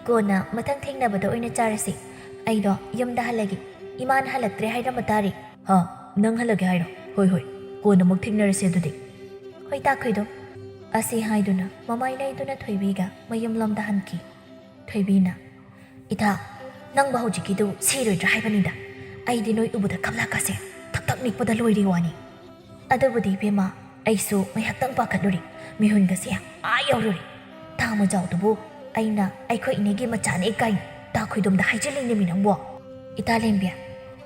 ꯀꯣꯟꯅ ꯃꯊꯪ ꯊꯦꯡꯅꯕꯗ ꯑꯣꯏꯅ ꯆꯥꯔꯁꯤ꯫ ꯑꯩꯗꯣ ꯌꯨꯝꯗ ꯍꯜꯂꯒꯦ꯫ ꯏꯃꯥꯅ ꯍꯜꯂꯛꯇ꯭ꯔꯦ ꯍꯥꯏꯔꯝꯕ ꯇꯥꯔꯦ꯫" "ꯍꯥ? ꯅꯪ ꯍꯜꯂꯒꯦ ꯍꯥꯏꯔꯣ? ꯍꯣꯏ, ꯍꯣꯏ꯫ ꯀꯣꯟꯅ ꯑꯃꯨꯛ ꯊꯦꯡꯅꯔꯁꯦ ꯑꯗꯨꯗꯤ꯫" "ꯍꯣꯏ, ꯇꯥ ꯈꯣꯏꯗꯣꯝ꯫" ꯑꯁꯤ ꯍꯥꯏꯗꯨꯅ ꯃꯃꯥꯏ ꯂꯩꯗꯨꯅ ꯊꯣꯏꯕꯤꯒ ꯃꯌꯨꯝꯂꯣꯝꯗ ꯍꯟꯈꯤ꯫ ꯊꯣꯏꯕꯤꯅ, "ꯏꯇꯥ, ꯅꯪꯕꯨ ꯍꯧꯖꯤꯛꯀꯤꯗꯨ ꯁꯤꯔꯣꯏꯗ꯭ꯔꯥ ꯍꯥꯏꯕꯅꯤꯗ꯫ ꯑꯩꯗꯤ ꯅꯣꯏ ꯎꯕꯗ ꯀꯞꯂꯛꯀꯁꯦ ꯊꯛ ꯊꯛ ꯅꯤꯛꯄꯗ ꯂꯣꯏꯔꯤ ꯋꯥꯅꯤ꯫" "ꯑꯗꯨꯕꯨꯗꯤ ꯏꯕꯦꯝꯃ, ꯑꯩꯁꯨ ꯉꯥꯏꯍꯥꯛꯇꯪ ꯄꯥꯈꯠꯂꯨꯔꯦ꯫ ꯃꯤꯍꯨꯟꯒꯁꯦ ꯑꯥ ꯌꯧꯔꯨꯔꯦ꯫ ꯇꯥ ꯃꯣꯖꯥꯎꯗꯨꯕꯨ ꯑꯩꯅ ꯑꯩꯈꯣꯏ ꯏꯅꯦꯒꯤ ꯃꯆꯥꯅꯦ ꯀꯥꯏꯅ ꯇꯥ ꯈꯣꯏꯗꯣꯝꯗ ꯍꯥꯏꯖꯤꯜꯂꯤꯅꯦꯃꯤ ꯅꯪꯕꯣ꯫ ꯏꯇꯥ ꯂꯦꯝꯕꯤ,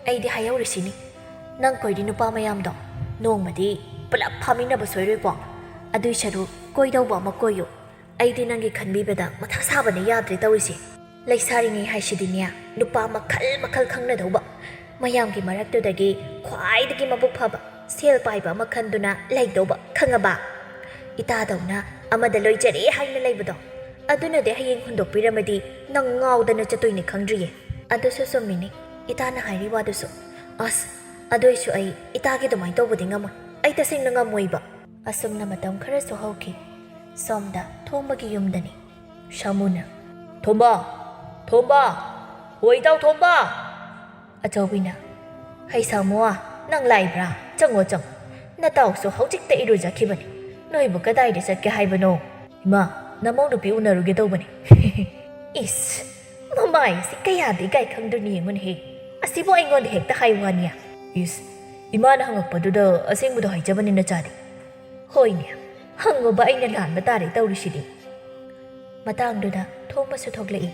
ꯑꯩꯗꯤ ꯍꯥꯏꯍꯧꯔꯤꯁꯤꯅꯤ, ꯅꯪ ꯀꯣꯏꯔꯤ ꯅꯨꯄꯥ ꯃꯌꯥꯝꯗꯣ ꯅꯣꯡꯃꯗꯤ ꯄꯨꯂꯞ ꯐꯥꯃꯤꯟꯅꯕ ꯁꯣꯏꯔꯣꯏꯀꯣ꯫ ꯑꯗꯨꯏ ꯁꯔꯨꯛ ꯀꯣꯏꯗꯧꯕ ꯑꯃ ꯀꯣꯏꯌꯨ꯫ ꯑꯩꯗꯤ ꯅꯪꯒꯤ ꯈꯟꯕꯤꯕꯗ ꯃꯊꯥ ꯁꯥꯕꯅ ꯌꯥꯗ꯭ꯔꯦ ꯇꯧꯔꯤꯁꯦ꯫ ꯂꯩꯁꯥꯔꯤꯉꯩ ꯍꯥꯏꯁꯤꯗꯤꯅꯦ, ꯅꯨꯄꯥ ꯃꯈꯜ ꯃꯈꯜ ꯈꯪꯅꯗꯧꯕ, ꯃꯌꯥꯝꯒꯤ ꯃꯔꯛꯇꯨꯗꯒꯤ ꯈ꯭ꯋꯥꯏꯗꯒꯤ ꯃꯕꯨꯛ ꯐꯕ, ꯁꯦꯜ ꯄꯥꯏꯕ ꯑꯃ ꯈꯟꯗꯨꯅ ꯂꯩꯗꯧꯕ, ꯈꯪꯉꯕ? ꯏꯇꯥꯗꯧꯅ ꯑꯃꯗ ꯂꯣꯏꯖꯔꯦ ꯍꯥꯏꯅ ꯂꯩꯕꯗꯣ, ꯑꯗꯨꯅꯗꯤ ꯍꯌꯦꯡ ꯍꯨꯟꯗꯣꯛꯄꯤꯔꯝꯃꯗꯤ ꯅꯪ ꯉꯥꯎꯗꯅ ꯆꯠꯇꯣꯏꯅꯤ ꯈꯪꯗ꯭ꯔꯤꯌꯦ꯫ ꯑꯗꯨꯁꯨ ꯆꯨꯝꯃꯤꯅꯤ, ꯏꯇꯥꯅ ꯍꯥꯏꯔꯤ ꯋꯥꯗꯨꯁꯨ꯫ ꯑꯁ, ꯑꯗꯨꯏꯁꯨ ꯑꯩ ꯏꯇꯥꯒꯤ ꯑꯗꯨꯃꯥꯏꯅ ꯇꯧꯕꯗꯤ ꯉꯝꯃꯣꯏ꯫ ꯑꯩ ꯇꯁꯦꯡꯅ ꯉꯝꯃꯣꯏꯕ꯫ ꯑꯁꯨꯝꯅ ꯃꯇꯝ ꯈꯔꯁꯨ ꯍꯧꯈꯤ꯫ ꯁꯣꯝꯗ ꯊꯣꯝꯕꯒꯤ ꯌꯨꯝꯗꯅꯤ꯫ ꯁꯥꯃꯨꯅ, "ꯊꯣꯝꯕ! ꯊꯣꯝꯕ! ꯍꯣ ꯏꯇꯥꯎ ꯊꯣꯝꯕ!" ꯑꯆꯧꯕꯤꯅ, "ꯍꯩ ꯁꯥꯃꯨ, ꯅꯪ ꯂꯥꯛꯏꯕ꯭ꯔꯥ? ꯆꯪꯉꯣ, ꯆꯪꯉꯣ꯫ ꯅꯇꯥꯎꯁꯨ ꯍꯧꯖꯤꯛꯇ ꯏꯔꯨꯖꯈꯤꯕꯅꯤ꯫ ꯅꯣꯏꯕꯨ ꯀꯗꯥꯏꯗ ꯆꯠꯀꯦ ꯍꯥꯏꯕꯅꯣ?" "ꯏꯃꯥ, ꯅꯃꯧ ꯅꯨꯄꯤ ꯎꯅꯔꯨꯒꯦ ꯇꯧꯕꯅꯤ꯫" ꯏꯁ, ꯃꯃꯥꯏꯁꯤ ꯀꯌꯥꯗꯤ ꯏꯀꯥꯏ ꯈꯪꯗ꯭ꯔꯤꯅꯣ ꯌꯦꯡꯉꯨꯅꯦꯍꯦ꯫ ꯑꯁꯤꯕꯨ ꯑꯩꯉꯣꯟꯗ ꯍꯦꯛꯇ ꯍꯥꯏ ꯋꯥꯅꯤ꯫ ꯏꯁ, ꯏꯃꯥꯅ ꯍꯪꯉꯛꯄꯗꯨꯗ ꯑꯁꯦꯡꯕꯗꯣ ꯍꯥꯏꯖꯕꯅꯤ ꯅꯆꯥꯗꯤ꯫ ꯍꯣꯏꯅꯦ, ꯍꯪꯉꯨꯕ ꯑꯩꯅ ꯂꯥꯟꯕ ꯇꯥꯔꯦ ꯇꯧꯔꯤꯁꯤꯗꯤ꯫ ꯃꯇꯥꯡꯗꯨꯗ ꯊꯣꯝꯕꯁꯨ ꯊꯣꯛꯂꯛꯏ꯫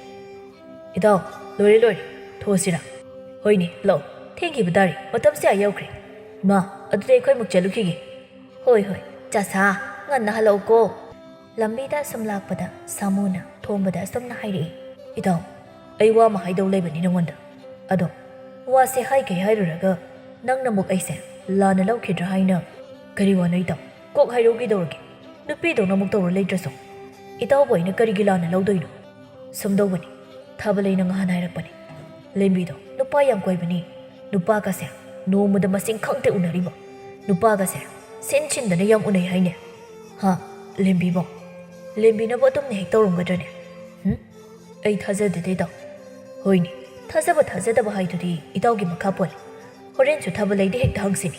"ꯏꯇꯥꯎ, ꯂꯣꯏꯔꯦ, ꯂꯣꯏꯔꯦ, ꯊꯣꯛꯑꯁꯤꯔꯥ?" "ꯍꯣꯏꯅꯦ, ꯂꯥꯛꯑꯣ, ꯊꯦꯡꯈꯤꯕ ꯇꯥꯔꯦ, ꯃꯇꯝꯁꯦ ꯑꯥ ꯌꯧꯈ꯭ꯔꯦ꯫ ꯏꯃꯥ, ꯑꯗꯨꯗꯤ ꯑꯩꯈꯣꯏ ꯑꯃꯨꯛ ꯆꯠꯂꯨꯈꯤꯒꯦ꯫" "ꯍꯣꯏ, ꯍꯣꯏ, ꯆꯥꯁꯥ, ꯉꯟꯅ ꯍꯜꯂꯛꯎꯀꯣ꯫" ꯂꯝꯕꯤꯗ ꯑꯁꯨꯝ ꯂꯥꯛꯄꯗ ꯁꯥꯃꯨꯅ ꯊꯣꯝꯕꯗ ꯑꯁꯨꯝꯅ ꯍꯥꯏꯔꯛꯏ꯫ "ꯏꯇꯥꯎ, ꯑꯩ ꯋꯥ ꯑꯃ ꯍꯥꯏꯗꯧ ꯂꯩꯕꯅꯤ ꯅꯉꯣꯟꯗ꯫ ꯑꯗꯣ ꯋꯥꯁꯦ ꯍꯥꯏꯈꯩ ꯍꯥꯏꯔꯨꯔꯒ ꯅꯪꯅ ꯑꯃꯨꯛ ꯑꯩꯁꯦ ꯂꯥꯟꯅ ꯂꯧꯈꯤꯗ꯭ꯔꯥ ꯍꯥꯏꯅ꯫" "ꯀꯔꯤ ꯋꯥꯅꯣ ꯏꯇꯥꯎ? ꯀꯣꯛ ꯍꯥꯏꯔꯛꯎ ꯀꯩꯗꯧꯔꯒꯦ? ꯅꯨꯄꯤꯗꯧꯅ ꯑꯃꯨꯛ ꯇꯧꯔ ꯂꯩꯇ꯭ꯔꯁꯨ꯫ ꯏꯇꯥꯎꯕꯨ ꯑꯩꯅ ꯀꯔꯤꯒꯤ ꯂꯥꯟꯅ ꯂꯧꯗꯣꯏꯅꯣ? ꯁꯨꯝꯗꯧꯕꯅꯤ, ꯊꯥꯕꯂꯩꯅ ꯉꯍꯥꯟ ꯍꯥꯏꯔꯛꯄꯅꯤ꯫ ꯂꯦꯝꯕꯤꯗꯣ ꯅꯨꯄꯥ ꯌꯥꯝ ꯀꯣꯏꯕꯅꯤ꯫ ꯅꯨꯄꯥꯒꯁꯦ ꯅꯣꯡꯃꯗ ꯃꯁꯤꯡ ꯈꯪꯗꯦ ꯎꯅꯔꯤꯕ꯫ ꯅꯨꯄꯥꯒꯁꯦ ꯁꯤꯟ ꯁꯤꯟꯗꯅ ꯌꯥꯝ ꯎꯅꯩ ꯍꯥꯏꯅꯦ꯫ ꯍꯥ, ꯂꯦꯝꯕꯤꯕꯣ? ꯂꯦꯝꯕꯤꯅꯕꯨ ꯑꯗꯨꯝꯅ ꯍꯦꯛ ꯇꯧꯔꯝꯒꯗ꯭ꯔꯅꯦ? ꯍꯨꯝ? ꯑꯩ ꯊꯥꯖꯗꯦꯗ ꯏꯇꯥꯎ꯫" "ꯍꯣꯏꯅꯦ, ꯊꯥꯖꯕ ꯊꯥꯖꯗꯕ ꯍꯥꯏꯗꯨꯗꯤ ꯏꯇꯥꯎꯒꯤ ꯃꯈꯥ ꯄꯣꯜꯂꯤ꯫ ꯍꯣꯔꯦꯟꯁꯨ ꯊꯥꯕꯂꯩꯗ ꯍꯦꯛꯇ ꯍꯪꯁꯤꯅꯦ꯫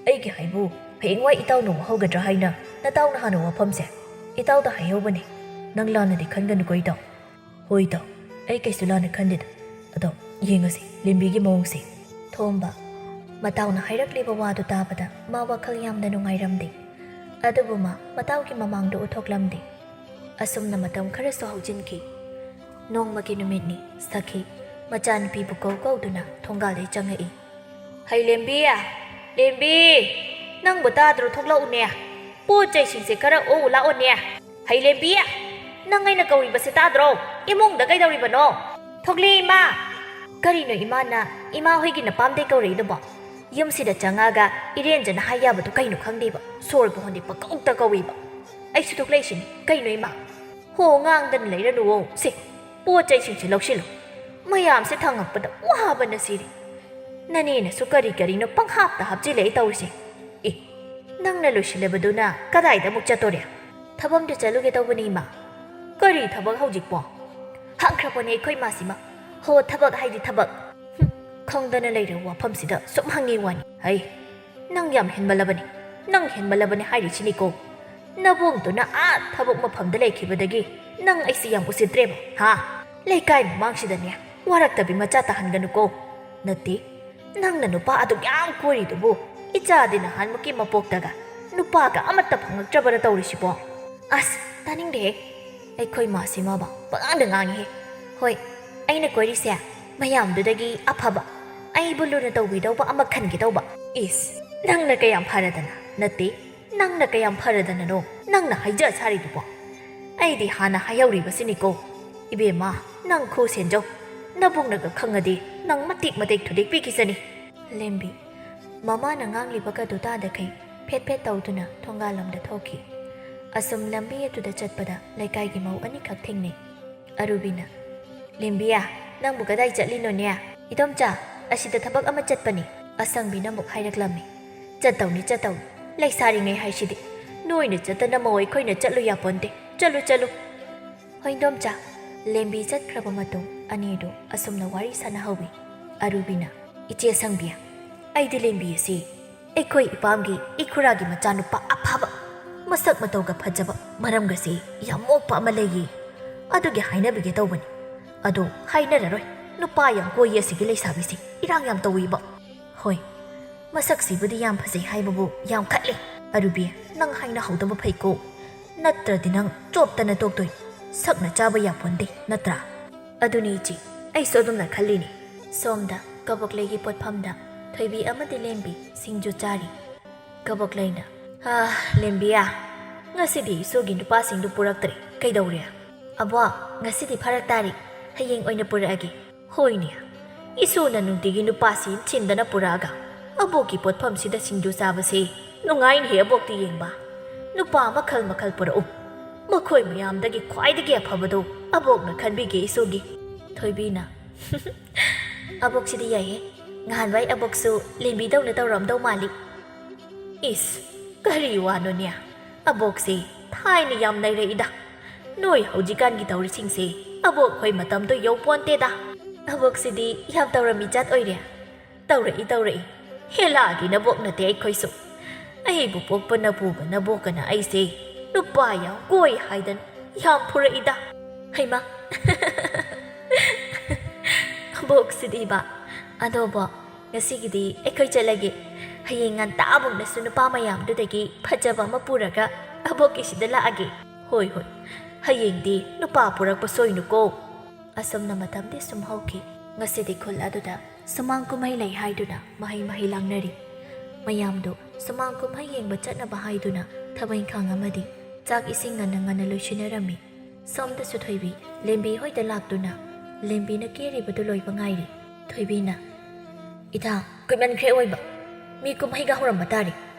ꯑꯩꯒꯤ ꯍꯥꯏꯕꯨ, ꯍꯌꯦꯡꯋꯥꯏ ꯏꯇꯥꯎꯅ ꯋꯥꯍꯧꯒꯗ꯭ꯔꯥ ꯍꯥꯏꯅ ꯅꯇꯥꯎꯅ ꯍꯥꯟꯅ ꯋꯥꯐꯝꯁꯦ ꯏꯇꯥꯎꯗ ꯍꯥꯏꯍꯧꯕꯅꯦ꯫ ꯅꯪ ꯂꯥꯟꯅꯗꯤ ꯈꯟꯒꯅꯨꯀꯣ ꯏꯇꯥꯎ꯫" "ꯍꯣꯏ ꯏꯇꯥꯎ, ꯑꯩ ꯀꯩꯁꯨ ꯂꯥꯟꯅ ꯈꯟꯗꯦꯗ꯫ ꯑꯗꯣ ꯌꯦꯡꯉꯁꯤ ꯂꯦꯝꯕꯤꯒꯤ ꯃꯑꯣꯡꯁꯦ꯫" ꯊꯣꯝꯕ꯫ ꯃꯇꯥꯎꯅ ꯍꯥꯏꯔꯛꯂꯤꯕ ꯋꯥꯗꯨ ꯇꯥꯕꯗ ꯃꯥ ꯋꯥꯈꯜ ꯌꯥꯝꯅ ꯅꯨꯡꯉꯥꯏꯔꯝꯗꯦ꯫ ꯑꯗꯨꯕꯨ ꯃꯥ ꯃꯇꯥꯎꯒꯤ ꯃꯃꯥꯡꯗ ꯎꯠꯊꯣꯛꯂꯝꯗꯦ꯫ ꯑꯁꯨꯝꯅ ꯃꯇꯝ ꯈꯔꯁꯨ ꯍꯧꯖꯤꯟꯈꯤ꯫ ꯅꯣꯡꯃꯒꯤ ꯅꯨꯃꯤꯠꯅꯤ꯫ ꯁꯈꯤ ꯃꯆꯥꯅꯨꯄꯤꯕꯨ ꯀꯧ ꯀꯧꯗꯨꯅ ꯊꯣꯡꯒꯥꯜꯗ ꯆꯪꯉꯛꯏ꯫ "ꯍꯩ ꯂꯦꯝꯕꯤ, ꯂꯦꯝꯕꯤ, ꯅꯪꯕꯨ ꯇꯥꯗ꯭ꯔꯣ? ꯊꯣꯛꯂꯛꯎꯅꯦ꯫ ꯄꯣꯠ ꯆꯩꯁꯤꯡꯁꯦ ꯈꯔ ꯑꯣꯛꯎ ꯂꯥꯛꯑꯣꯅꯦ꯫ ꯍꯩ ꯂꯦꯝꯕꯤ, ꯅꯪ ꯑꯩꯅ ꯀꯧꯔꯤꯕꯁꯦ ꯇꯥꯗ꯭ꯔꯣ? ꯏꯃꯨꯡꯗ ꯀꯩꯗꯧꯔꯤꯕꯅꯣ? ꯊꯣꯛꯂꯛꯑꯦ ꯏꯃꯥ!" ꯀꯔꯤꯅꯣ ꯏꯃꯥꯅ ꯏꯃꯥ ꯍꯣꯏꯒꯤ ꯅꯄꯥꯝꯗꯩ ꯀꯧꯔꯛꯏꯗꯨꯕꯣ? ꯌꯨꯝꯁꯤꯗ ꯆꯪꯉꯛꯑꯒ ꯏꯔꯦꯟꯖꯅ ꯍꯥꯏ ꯌꯥꯕꯗꯨ ꯀꯩꯅꯣ ꯈꯪꯗꯦꯕ꯫ ꯁꯣꯔꯕꯨ ꯍꯣꯟꯗꯦ, ꯄꯪꯀꯧꯇ ꯀꯧꯏꯕ꯫ ꯑꯩꯁꯨ ꯊꯣꯛꯂꯛꯏꯁꯤꯅꯤ꯫ ꯀꯩꯅꯣ ꯏꯃꯥ? ꯍꯣ, ꯉꯥꯡꯗꯅ ꯂꯩꯔꯅꯨꯋꯣ꯫ ꯁꯦ, ꯄꯣꯠ ꯆꯩꯁꯤꯡꯁꯦ ꯂꯧꯁꯤꯜꯂꯨ꯫ ꯃꯌꯥꯝꯁꯦ ꯊꯥꯡꯉꯛꯄꯗ ꯋꯥꯕꯅ ꯁꯤꯔꯦ꯫ ꯅꯅꯦꯅꯁꯨ ꯀꯔꯤ ꯀꯔꯤꯅꯣ ꯄꯪꯍꯥꯞꯇ ꯍꯥꯞꯆꯤꯜꯂꯛꯑꯦ ꯇꯧꯔꯤꯁꯦ꯫ ꯑꯦ, ꯅꯪꯅ ꯂꯣꯏꯁꯤꯜꯂꯕꯗꯨꯅ ꯀꯗꯥꯏꯗ ꯑꯃꯨꯛ ꯆꯠꯇꯣꯔꯦ? ꯊꯕꯛ ꯑꯝꯗ ꯆꯠꯂꯨꯒꯦ ꯇꯧꯕꯅꯤ ꯏꯃꯥ꯫ ꯀꯔꯤ ꯊꯕꯛ ꯍꯧꯖꯤꯛꯄꯣ? ꯍꯪꯈ꯭ꯔꯕꯅꯦ ꯑꯩꯈꯣꯏ ꯏꯃꯥꯁꯤꯃ꯫ ꯍꯣ, ꯊꯕꯛ ꯍꯥꯏꯗꯤ ꯊꯕꯛ꯫ ꯍꯨꯝ, ꯈꯪꯗꯅ ꯂꯩꯔꯕ ꯋꯥꯐꯝꯁꯤꯗ ꯁꯨꯝ ꯍꯪꯉꯤ ꯋꯥꯅꯤ꯫ ꯍꯩ, ꯅꯪ ꯌꯥꯝ ꯍꯦꯟꯃꯜꯂꯕꯅꯤ꯫ ꯅꯪ ꯍꯦꯟꯃꯜꯂꯕꯅꯤ ꯍꯥꯏꯔꯤꯁꯤꯅꯤꯀꯣ꯫ ꯅꯕꯨꯡꯗꯨꯅ ꯑꯥ ꯊꯕꯛ ꯃꯐꯝꯗ ꯂꯩꯈꯤꯕꯗꯒꯤ ꯅꯪ ꯑꯩꯁꯤ ꯌꯥꯝ ꯎꯁꯤꯠꯇ꯭ꯔꯦꯕ, ꯍꯥ? ꯂꯩꯀꯥꯏ ꯃꯃꯥꯡꯁꯤꯗꯅꯦ ꯋꯥꯔꯛꯇꯕꯤ ꯃꯆꯥ ꯇꯥꯍꯟꯒꯅꯨꯀꯣ꯫ ꯅꯠꯇꯦ, ꯅꯪꯅ ꯅꯨꯄꯥ ꯑꯗꯨꯛ ꯌꯥꯝ ꯀꯣꯏꯔꯤꯗꯨꯕꯨ ꯏꯆꯥꯗꯤ ꯅꯍꯥꯟꯃꯨꯛꯀꯤ ꯃꯄꯣꯛꯇꯒ ꯅꯨꯄꯥꯒ ꯑꯃꯠꯇ ꯐꯪꯉꯛꯇ꯭ꯔꯕꯔ ꯇꯧꯔꯤꯁꯤꯕꯣ? ꯑꯁ, ꯇꯥꯅꯤꯡꯗꯦꯍꯦ꯫ ꯑꯩꯈꯣꯏ ꯃꯥꯁꯤꯃꯕ ꯄꯉꯥꯡꯗ ꯉꯥꯡꯉꯤꯍꯦ꯫ ꯍꯣꯏ, ꯑꯩꯅ ꯀꯣꯏꯔꯤꯁꯦ ꯃꯌꯥꯝꯗꯨꯗꯒꯤ ꯑꯐꯕ, ꯑꯩꯕꯨ ꯂꯨꯅ ꯇꯧꯕꯤꯗꯧꯕ ꯑꯃ ꯈꯟꯒꯦ ꯇꯧꯕ꯫ ꯏꯁ, ꯅꯪꯅ ꯀꯌꯥꯝ ꯐꯔꯗꯅ? ꯅꯠꯇꯦ, ꯅꯪꯅ ꯀꯌꯥꯝ ꯐꯔꯗꯅꯅꯣ ꯅꯪꯅ ꯍꯥꯏꯖ ꯁꯥꯔꯤꯗꯨꯕꯣ? ꯑꯩꯗꯤ ꯍꯥꯟꯅ ꯍꯥꯏꯍꯧꯔꯤꯕꯁꯤꯅꯤꯀꯣ꯫ ꯏꯕꯦꯝꯃ, ꯅꯪ ꯈꯨ ꯁꯦꯟꯖꯧ꯫ ꯅꯕꯨꯡꯅꯒ ꯈꯪꯉꯗꯤ ꯅꯪ ꯃꯇꯦꯛ ꯃꯇꯦꯛ ꯊꯨꯗꯦꯛꯄꯤꯈꯤꯁꯅꯤ꯫ ꯂꯦꯝꯕꯤ, ꯃꯃꯥꯅ ꯉꯥꯡꯂꯤꯕꯒꯗꯨ ꯇꯥꯗꯈꯩ ꯐꯦꯠ ꯐꯦꯠ ꯇꯧꯗꯨꯅ ꯊꯣꯡꯒꯥꯜꯂꯣꯝꯗ ꯊꯣꯛꯈꯤ꯫ ꯑꯁꯨꯝ ꯂꯝꯕꯤ ꯑꯗꯨꯗ ꯆꯠꯄꯗ ꯂꯩꯀꯥꯏꯒꯤ ꯃꯧ ꯑꯅꯤꯈꯛ ꯊꯦꯡꯅꯩ꯫ ꯑꯔꯨꯕꯤꯅ, "ꯂꯦꯝꯕꯤꯌꯥ, ꯅꯪꯕꯨ ꯀꯗꯥꯏ ꯆꯠꯂꯤꯅꯣꯅꯦ?" "ꯏꯗꯣꯝꯆꯥ, ꯑꯁꯤꯗ ꯊꯕꯛ ꯑꯃ ꯆꯠꯄꯅꯤ꯫" ꯑꯁꯪꯕꯤꯅ ꯑꯃꯨꯛ ꯍꯥꯏꯔꯛꯂꯝꯃꯤ꯫ "ꯆꯠꯇꯧꯅꯤ, ꯆꯠꯇꯧꯅꯤ꯫ ꯂꯩꯁꯥꯔꯤꯉꯩ ꯍꯥꯏꯁꯤꯗꯤ ꯅꯣꯏꯅ ꯆꯠꯇꯅ ꯃꯧ ꯑꯩꯈꯣꯏꯅ ꯆꯠꯂꯨ ꯌꯥꯄꯣꯟꯇꯦ꯫ ꯆꯠꯂꯨ, ꯆꯠꯂꯨ꯫" "ꯍꯣꯏ, ꯏꯗꯣꯝꯆꯥ꯫" ꯂꯦꯝꯕꯤ ꯆꯠꯈ꯭ꯔꯕ ꯃꯇꯨꯡ ꯑꯅꯤꯗꯨ ꯑꯁꯨꯝꯅ ꯋꯥꯔꯤ ꯁꯥꯟꯅꯍꯧꯏ꯫ ꯑꯔꯨꯕꯤꯅ, "ꯏꯆꯦ ꯑꯁꯪꯕꯤ, ꯑꯩꯗꯤ ꯂꯦꯝꯕꯤ ꯑꯁꯤ ꯑꯩꯈꯣꯏ ꯏꯄꯥꯝꯒꯤ ꯏꯈꯨꯔꯥꯒꯤ ꯃꯆꯥꯅꯨꯄꯥ ꯑꯐꯕ, ꯃꯁꯛ ꯃꯇꯧꯒ ꯐꯖꯕ, ꯃꯔꯝꯒꯁꯦ ꯌꯥꯝ ꯃꯣꯛꯄ ꯑꯃ ꯂꯩꯌꯦ꯫ ꯑꯗꯨꯒꯤ ꯍꯥꯏꯅꯕꯤꯒꯦ ꯇꯧꯕꯅꯤ꯫ ꯑꯗꯣ ꯍꯥꯏꯅꯔꯔꯣꯏ꯫ ꯅꯨꯄꯥ ꯌꯥꯝ ꯀꯣꯏꯌꯦ ꯑꯁꯤꯒꯤ ꯂꯩꯁꯥꯕꯤꯁꯦ, ꯏꯔꯥꯡ ꯌꯥꯝ ꯇꯧꯏꯕ꯫ ꯍꯣꯏ, ꯃꯁꯛꯁꯤꯕꯨꯗꯤ ꯌꯥꯝ ꯐꯖꯩ ꯍꯥꯏꯕꯕꯨ ꯌꯥꯝ ꯈꯠꯂꯦ꯫ ꯑꯔꯨꯕꯤ, ꯅꯪ ꯍꯥꯏꯅꯍꯧꯗꯕ ꯐꯩꯀꯣ, ꯅꯠꯇ꯭ꯔꯗꯤ ꯅꯪ ꯆꯣꯞꯇꯅ ꯇꯣꯛꯇꯣꯏ꯫ ꯁꯛꯅ ꯆꯥꯕ ꯌꯥꯄꯣꯟꯗꯦ, ꯅꯠꯇ꯭ꯔꯥ? ꯑꯗꯨꯅꯤ ꯏꯆꯦ, ꯑꯩꯁꯨ ꯑꯗꯨꯝꯅ ꯈꯜꯂꯤꯅꯤ꯫ ꯁꯣꯝꯗ ꯀꯕꯣꯛꯂꯩꯒꯤ ꯄꯣꯠꯐꯝꯗ ꯊꯣꯏꯕꯤ ꯑꯃꯗꯤ ꯂꯦꯝꯕꯤ ꯁꯤꯡꯖꯨ ꯆꯥꯔꯤ꯫ ꯀꯕꯣꯛꯂꯩꯅ, "ꯑꯥ, ꯂꯦꯝꯕꯤꯌꯥ, ꯉꯁꯤꯗꯤ ꯏꯁꯨꯒꯤ ꯅꯨꯄꯥꯁꯤꯡꯗꯨ ꯄꯨꯔꯛꯇ꯭ꯔꯦ꯫ ꯀꯩꯗꯧꯔꯦ?" "ꯑꯕꯣꯛ, ꯉꯁꯤꯗꯤ ꯐꯔꯛ ꯇꯥꯔꯦ꯫ ꯍꯌꯦꯡ ꯑꯣꯏꯅ ꯄꯨꯔꯛꯑꯒꯦ꯫" "ꯍꯣꯏꯅꯦ, ꯏꯁꯨꯅ ꯅꯨꯡꯇꯤꯒꯤ ꯅꯨꯄꯥꯁꯤ ꯊꯤꯟꯗꯅ ꯄꯨꯔꯛꯑꯒ ꯑꯕꯣꯛꯀꯤ ꯄꯣꯠꯐꯝꯁꯤꯗ ꯁꯤꯡꯖꯨ ꯆꯥꯕꯁꯦ ꯅꯨꯡꯉꯥꯏꯅꯦꯍꯦ ꯑꯕꯣꯛꯇꯤ ꯌꯦꯡꯕ꯫ ꯅꯨꯄꯥ ꯃꯈꯜ ꯃꯈꯜ ꯄꯨꯔꯛꯎ꯫ ꯃꯈꯣꯏ ꯃꯌꯥꯝꯗꯒꯤ ꯈ꯭ꯋꯥꯏꯗꯒꯤ ꯑꯐꯕꯗꯣ ꯑꯕꯣꯛꯅ ꯈꯟꯕꯤꯒꯦ ꯏꯁꯨꯒꯤ꯫" ꯊꯣꯏꯕꯤꯅ, "ꯑꯕꯣꯛꯁꯤꯗꯤ ꯌꯥꯏꯍꯦ꯫ ꯉꯍꯥꯟꯋꯥꯏ ꯑꯕꯣꯛꯁꯨ ꯂꯦꯝꯕꯤꯗꯧꯅ ꯇꯧꯔꯝꯗꯧ ꯃꯥꯜꯂꯤ꯫" "ꯏꯁ, ꯀꯔꯤ ꯋꯥꯅꯣꯅꯦ? ꯑꯕꯣꯛꯁꯦ ꯊꯥꯏꯅ ꯌꯥꯝ ꯅꯩꯔꯛꯏꯗ꯫ ꯅꯣꯏ ꯍꯧꯖꯤꯛꯀꯥꯟꯒꯤ ꯇꯧꯔꯤꯁꯤꯡꯁꯦ ꯑꯕꯣꯛ ꯍꯣꯏ ꯃꯇꯝꯗꯣ ꯌꯧꯄꯣꯟꯇꯦꯗ꯫" "ꯑꯕꯣꯛꯁꯤꯗꯤ ꯌꯥꯝ ꯇꯧꯔꯝꯃꯤ ꯖꯥꯠ ꯑꯣꯏꯔꯦ꯫" "ꯇꯧꯔꯛꯏ, ꯇꯧꯔꯛꯏ꯫ ꯍꯦꯂꯥꯒꯤ ꯅꯕꯣꯛ ꯅꯠꯇꯦ ꯑꯩꯈꯣꯏꯁꯨ꯫ ꯑꯩꯕꯨ ꯄꯣꯛꯄ ꯅꯄꯨꯒ ꯅꯕꯣꯛꯀꯅ ꯑꯩꯁꯦ ꯅꯨꯄꯥ ꯌꯥꯝ ꯀꯣꯏ ꯍꯥꯏꯗꯅ ꯌꯥꯝ ꯐꯨꯔꯛꯏꯗ꯫" "ꯍꯩꯃꯥ!" "ꯑꯕꯣꯛꯁꯤꯗꯤꯕ꯫ ꯑꯗꯣꯕꯣ, ꯉꯁꯤꯒꯤꯗꯤ ꯑꯩꯈꯣꯏ ꯆꯠꯂꯒꯦ꯫ ꯍꯌꯦꯡ ꯉꯟꯇꯥ ꯑꯕꯣꯛꯅꯁꯨ ꯅꯨꯄꯥ ꯃꯌꯥꯝꯗꯨꯗꯒꯤ ꯐꯖꯕ ꯑꯃ ꯄꯨꯔꯒ ꯑꯕꯣꯛꯀꯤꯁꯤꯗ ꯂꯥꯛꯑꯒꯦ꯫" "ꯍꯣꯏ, ꯍꯣꯏ꯫ ꯍꯌꯦꯡꯗꯤ ꯅꯨꯄꯥ ꯄꯨꯔꯛꯄ ꯁꯣꯏꯅꯨꯀꯣ꯫" ꯑꯁꯨꯝꯅ ꯃꯇꯝꯗꯤ ꯁꯨꯝ ꯍꯧꯈꯤ꯫ ꯉꯁꯤꯗꯤ ꯈꯨꯜ ꯑꯗꯨꯗ ꯁꯨꯃꯥꯡ ꯀꯨꯝꯍꯩ ꯂꯩ ꯍꯥꯏꯗꯨꯅ ꯃꯍꯩ ꯃꯍꯩ ꯂꯥꯡꯅꯔꯤ꯫ ꯃꯌꯥꯝꯗꯨ ꯁꯨꯃꯥꯡ ꯀꯨꯝꯍꯩ ꯌꯦꯡꯕ ꯆꯠꯅꯕ ꯍꯥꯏꯗꯨꯅ ꯊꯕꯛ ꯏꯪꯈꯥꯡ ꯑꯃꯗꯤ ꯆꯥꯛ ꯏꯁꯤꯡ ꯉꯟꯅ ꯉꯟꯅ ꯂꯣꯏꯁꯤꯟꯅꯔꯝꯃꯤ꯫ ꯁꯣꯝꯗꯁꯨ ꯊꯣꯏꯕꯤ ꯂꯦꯝꯕꯤ ꯍꯣꯏꯗ ꯂꯥꯛꯇꯨꯅ ꯂꯦꯝꯕꯤꯅ ꯀꯦꯔꯤꯕꯗꯨ ꯂꯣꯏꯕ ꯉꯥꯏꯔꯤ꯫ ꯊꯣꯏꯕꯤꯅ, "ꯏꯇꯥ, ꯀꯨꯏꯃꯟꯈ꯭ꯔꯦ ꯑꯣꯏꯕ꯫ ꯃꯤ ꯀꯨꯝꯍꯩꯒ ꯍꯧꯔꯝꯕ ꯇꯥꯔꯦ꯫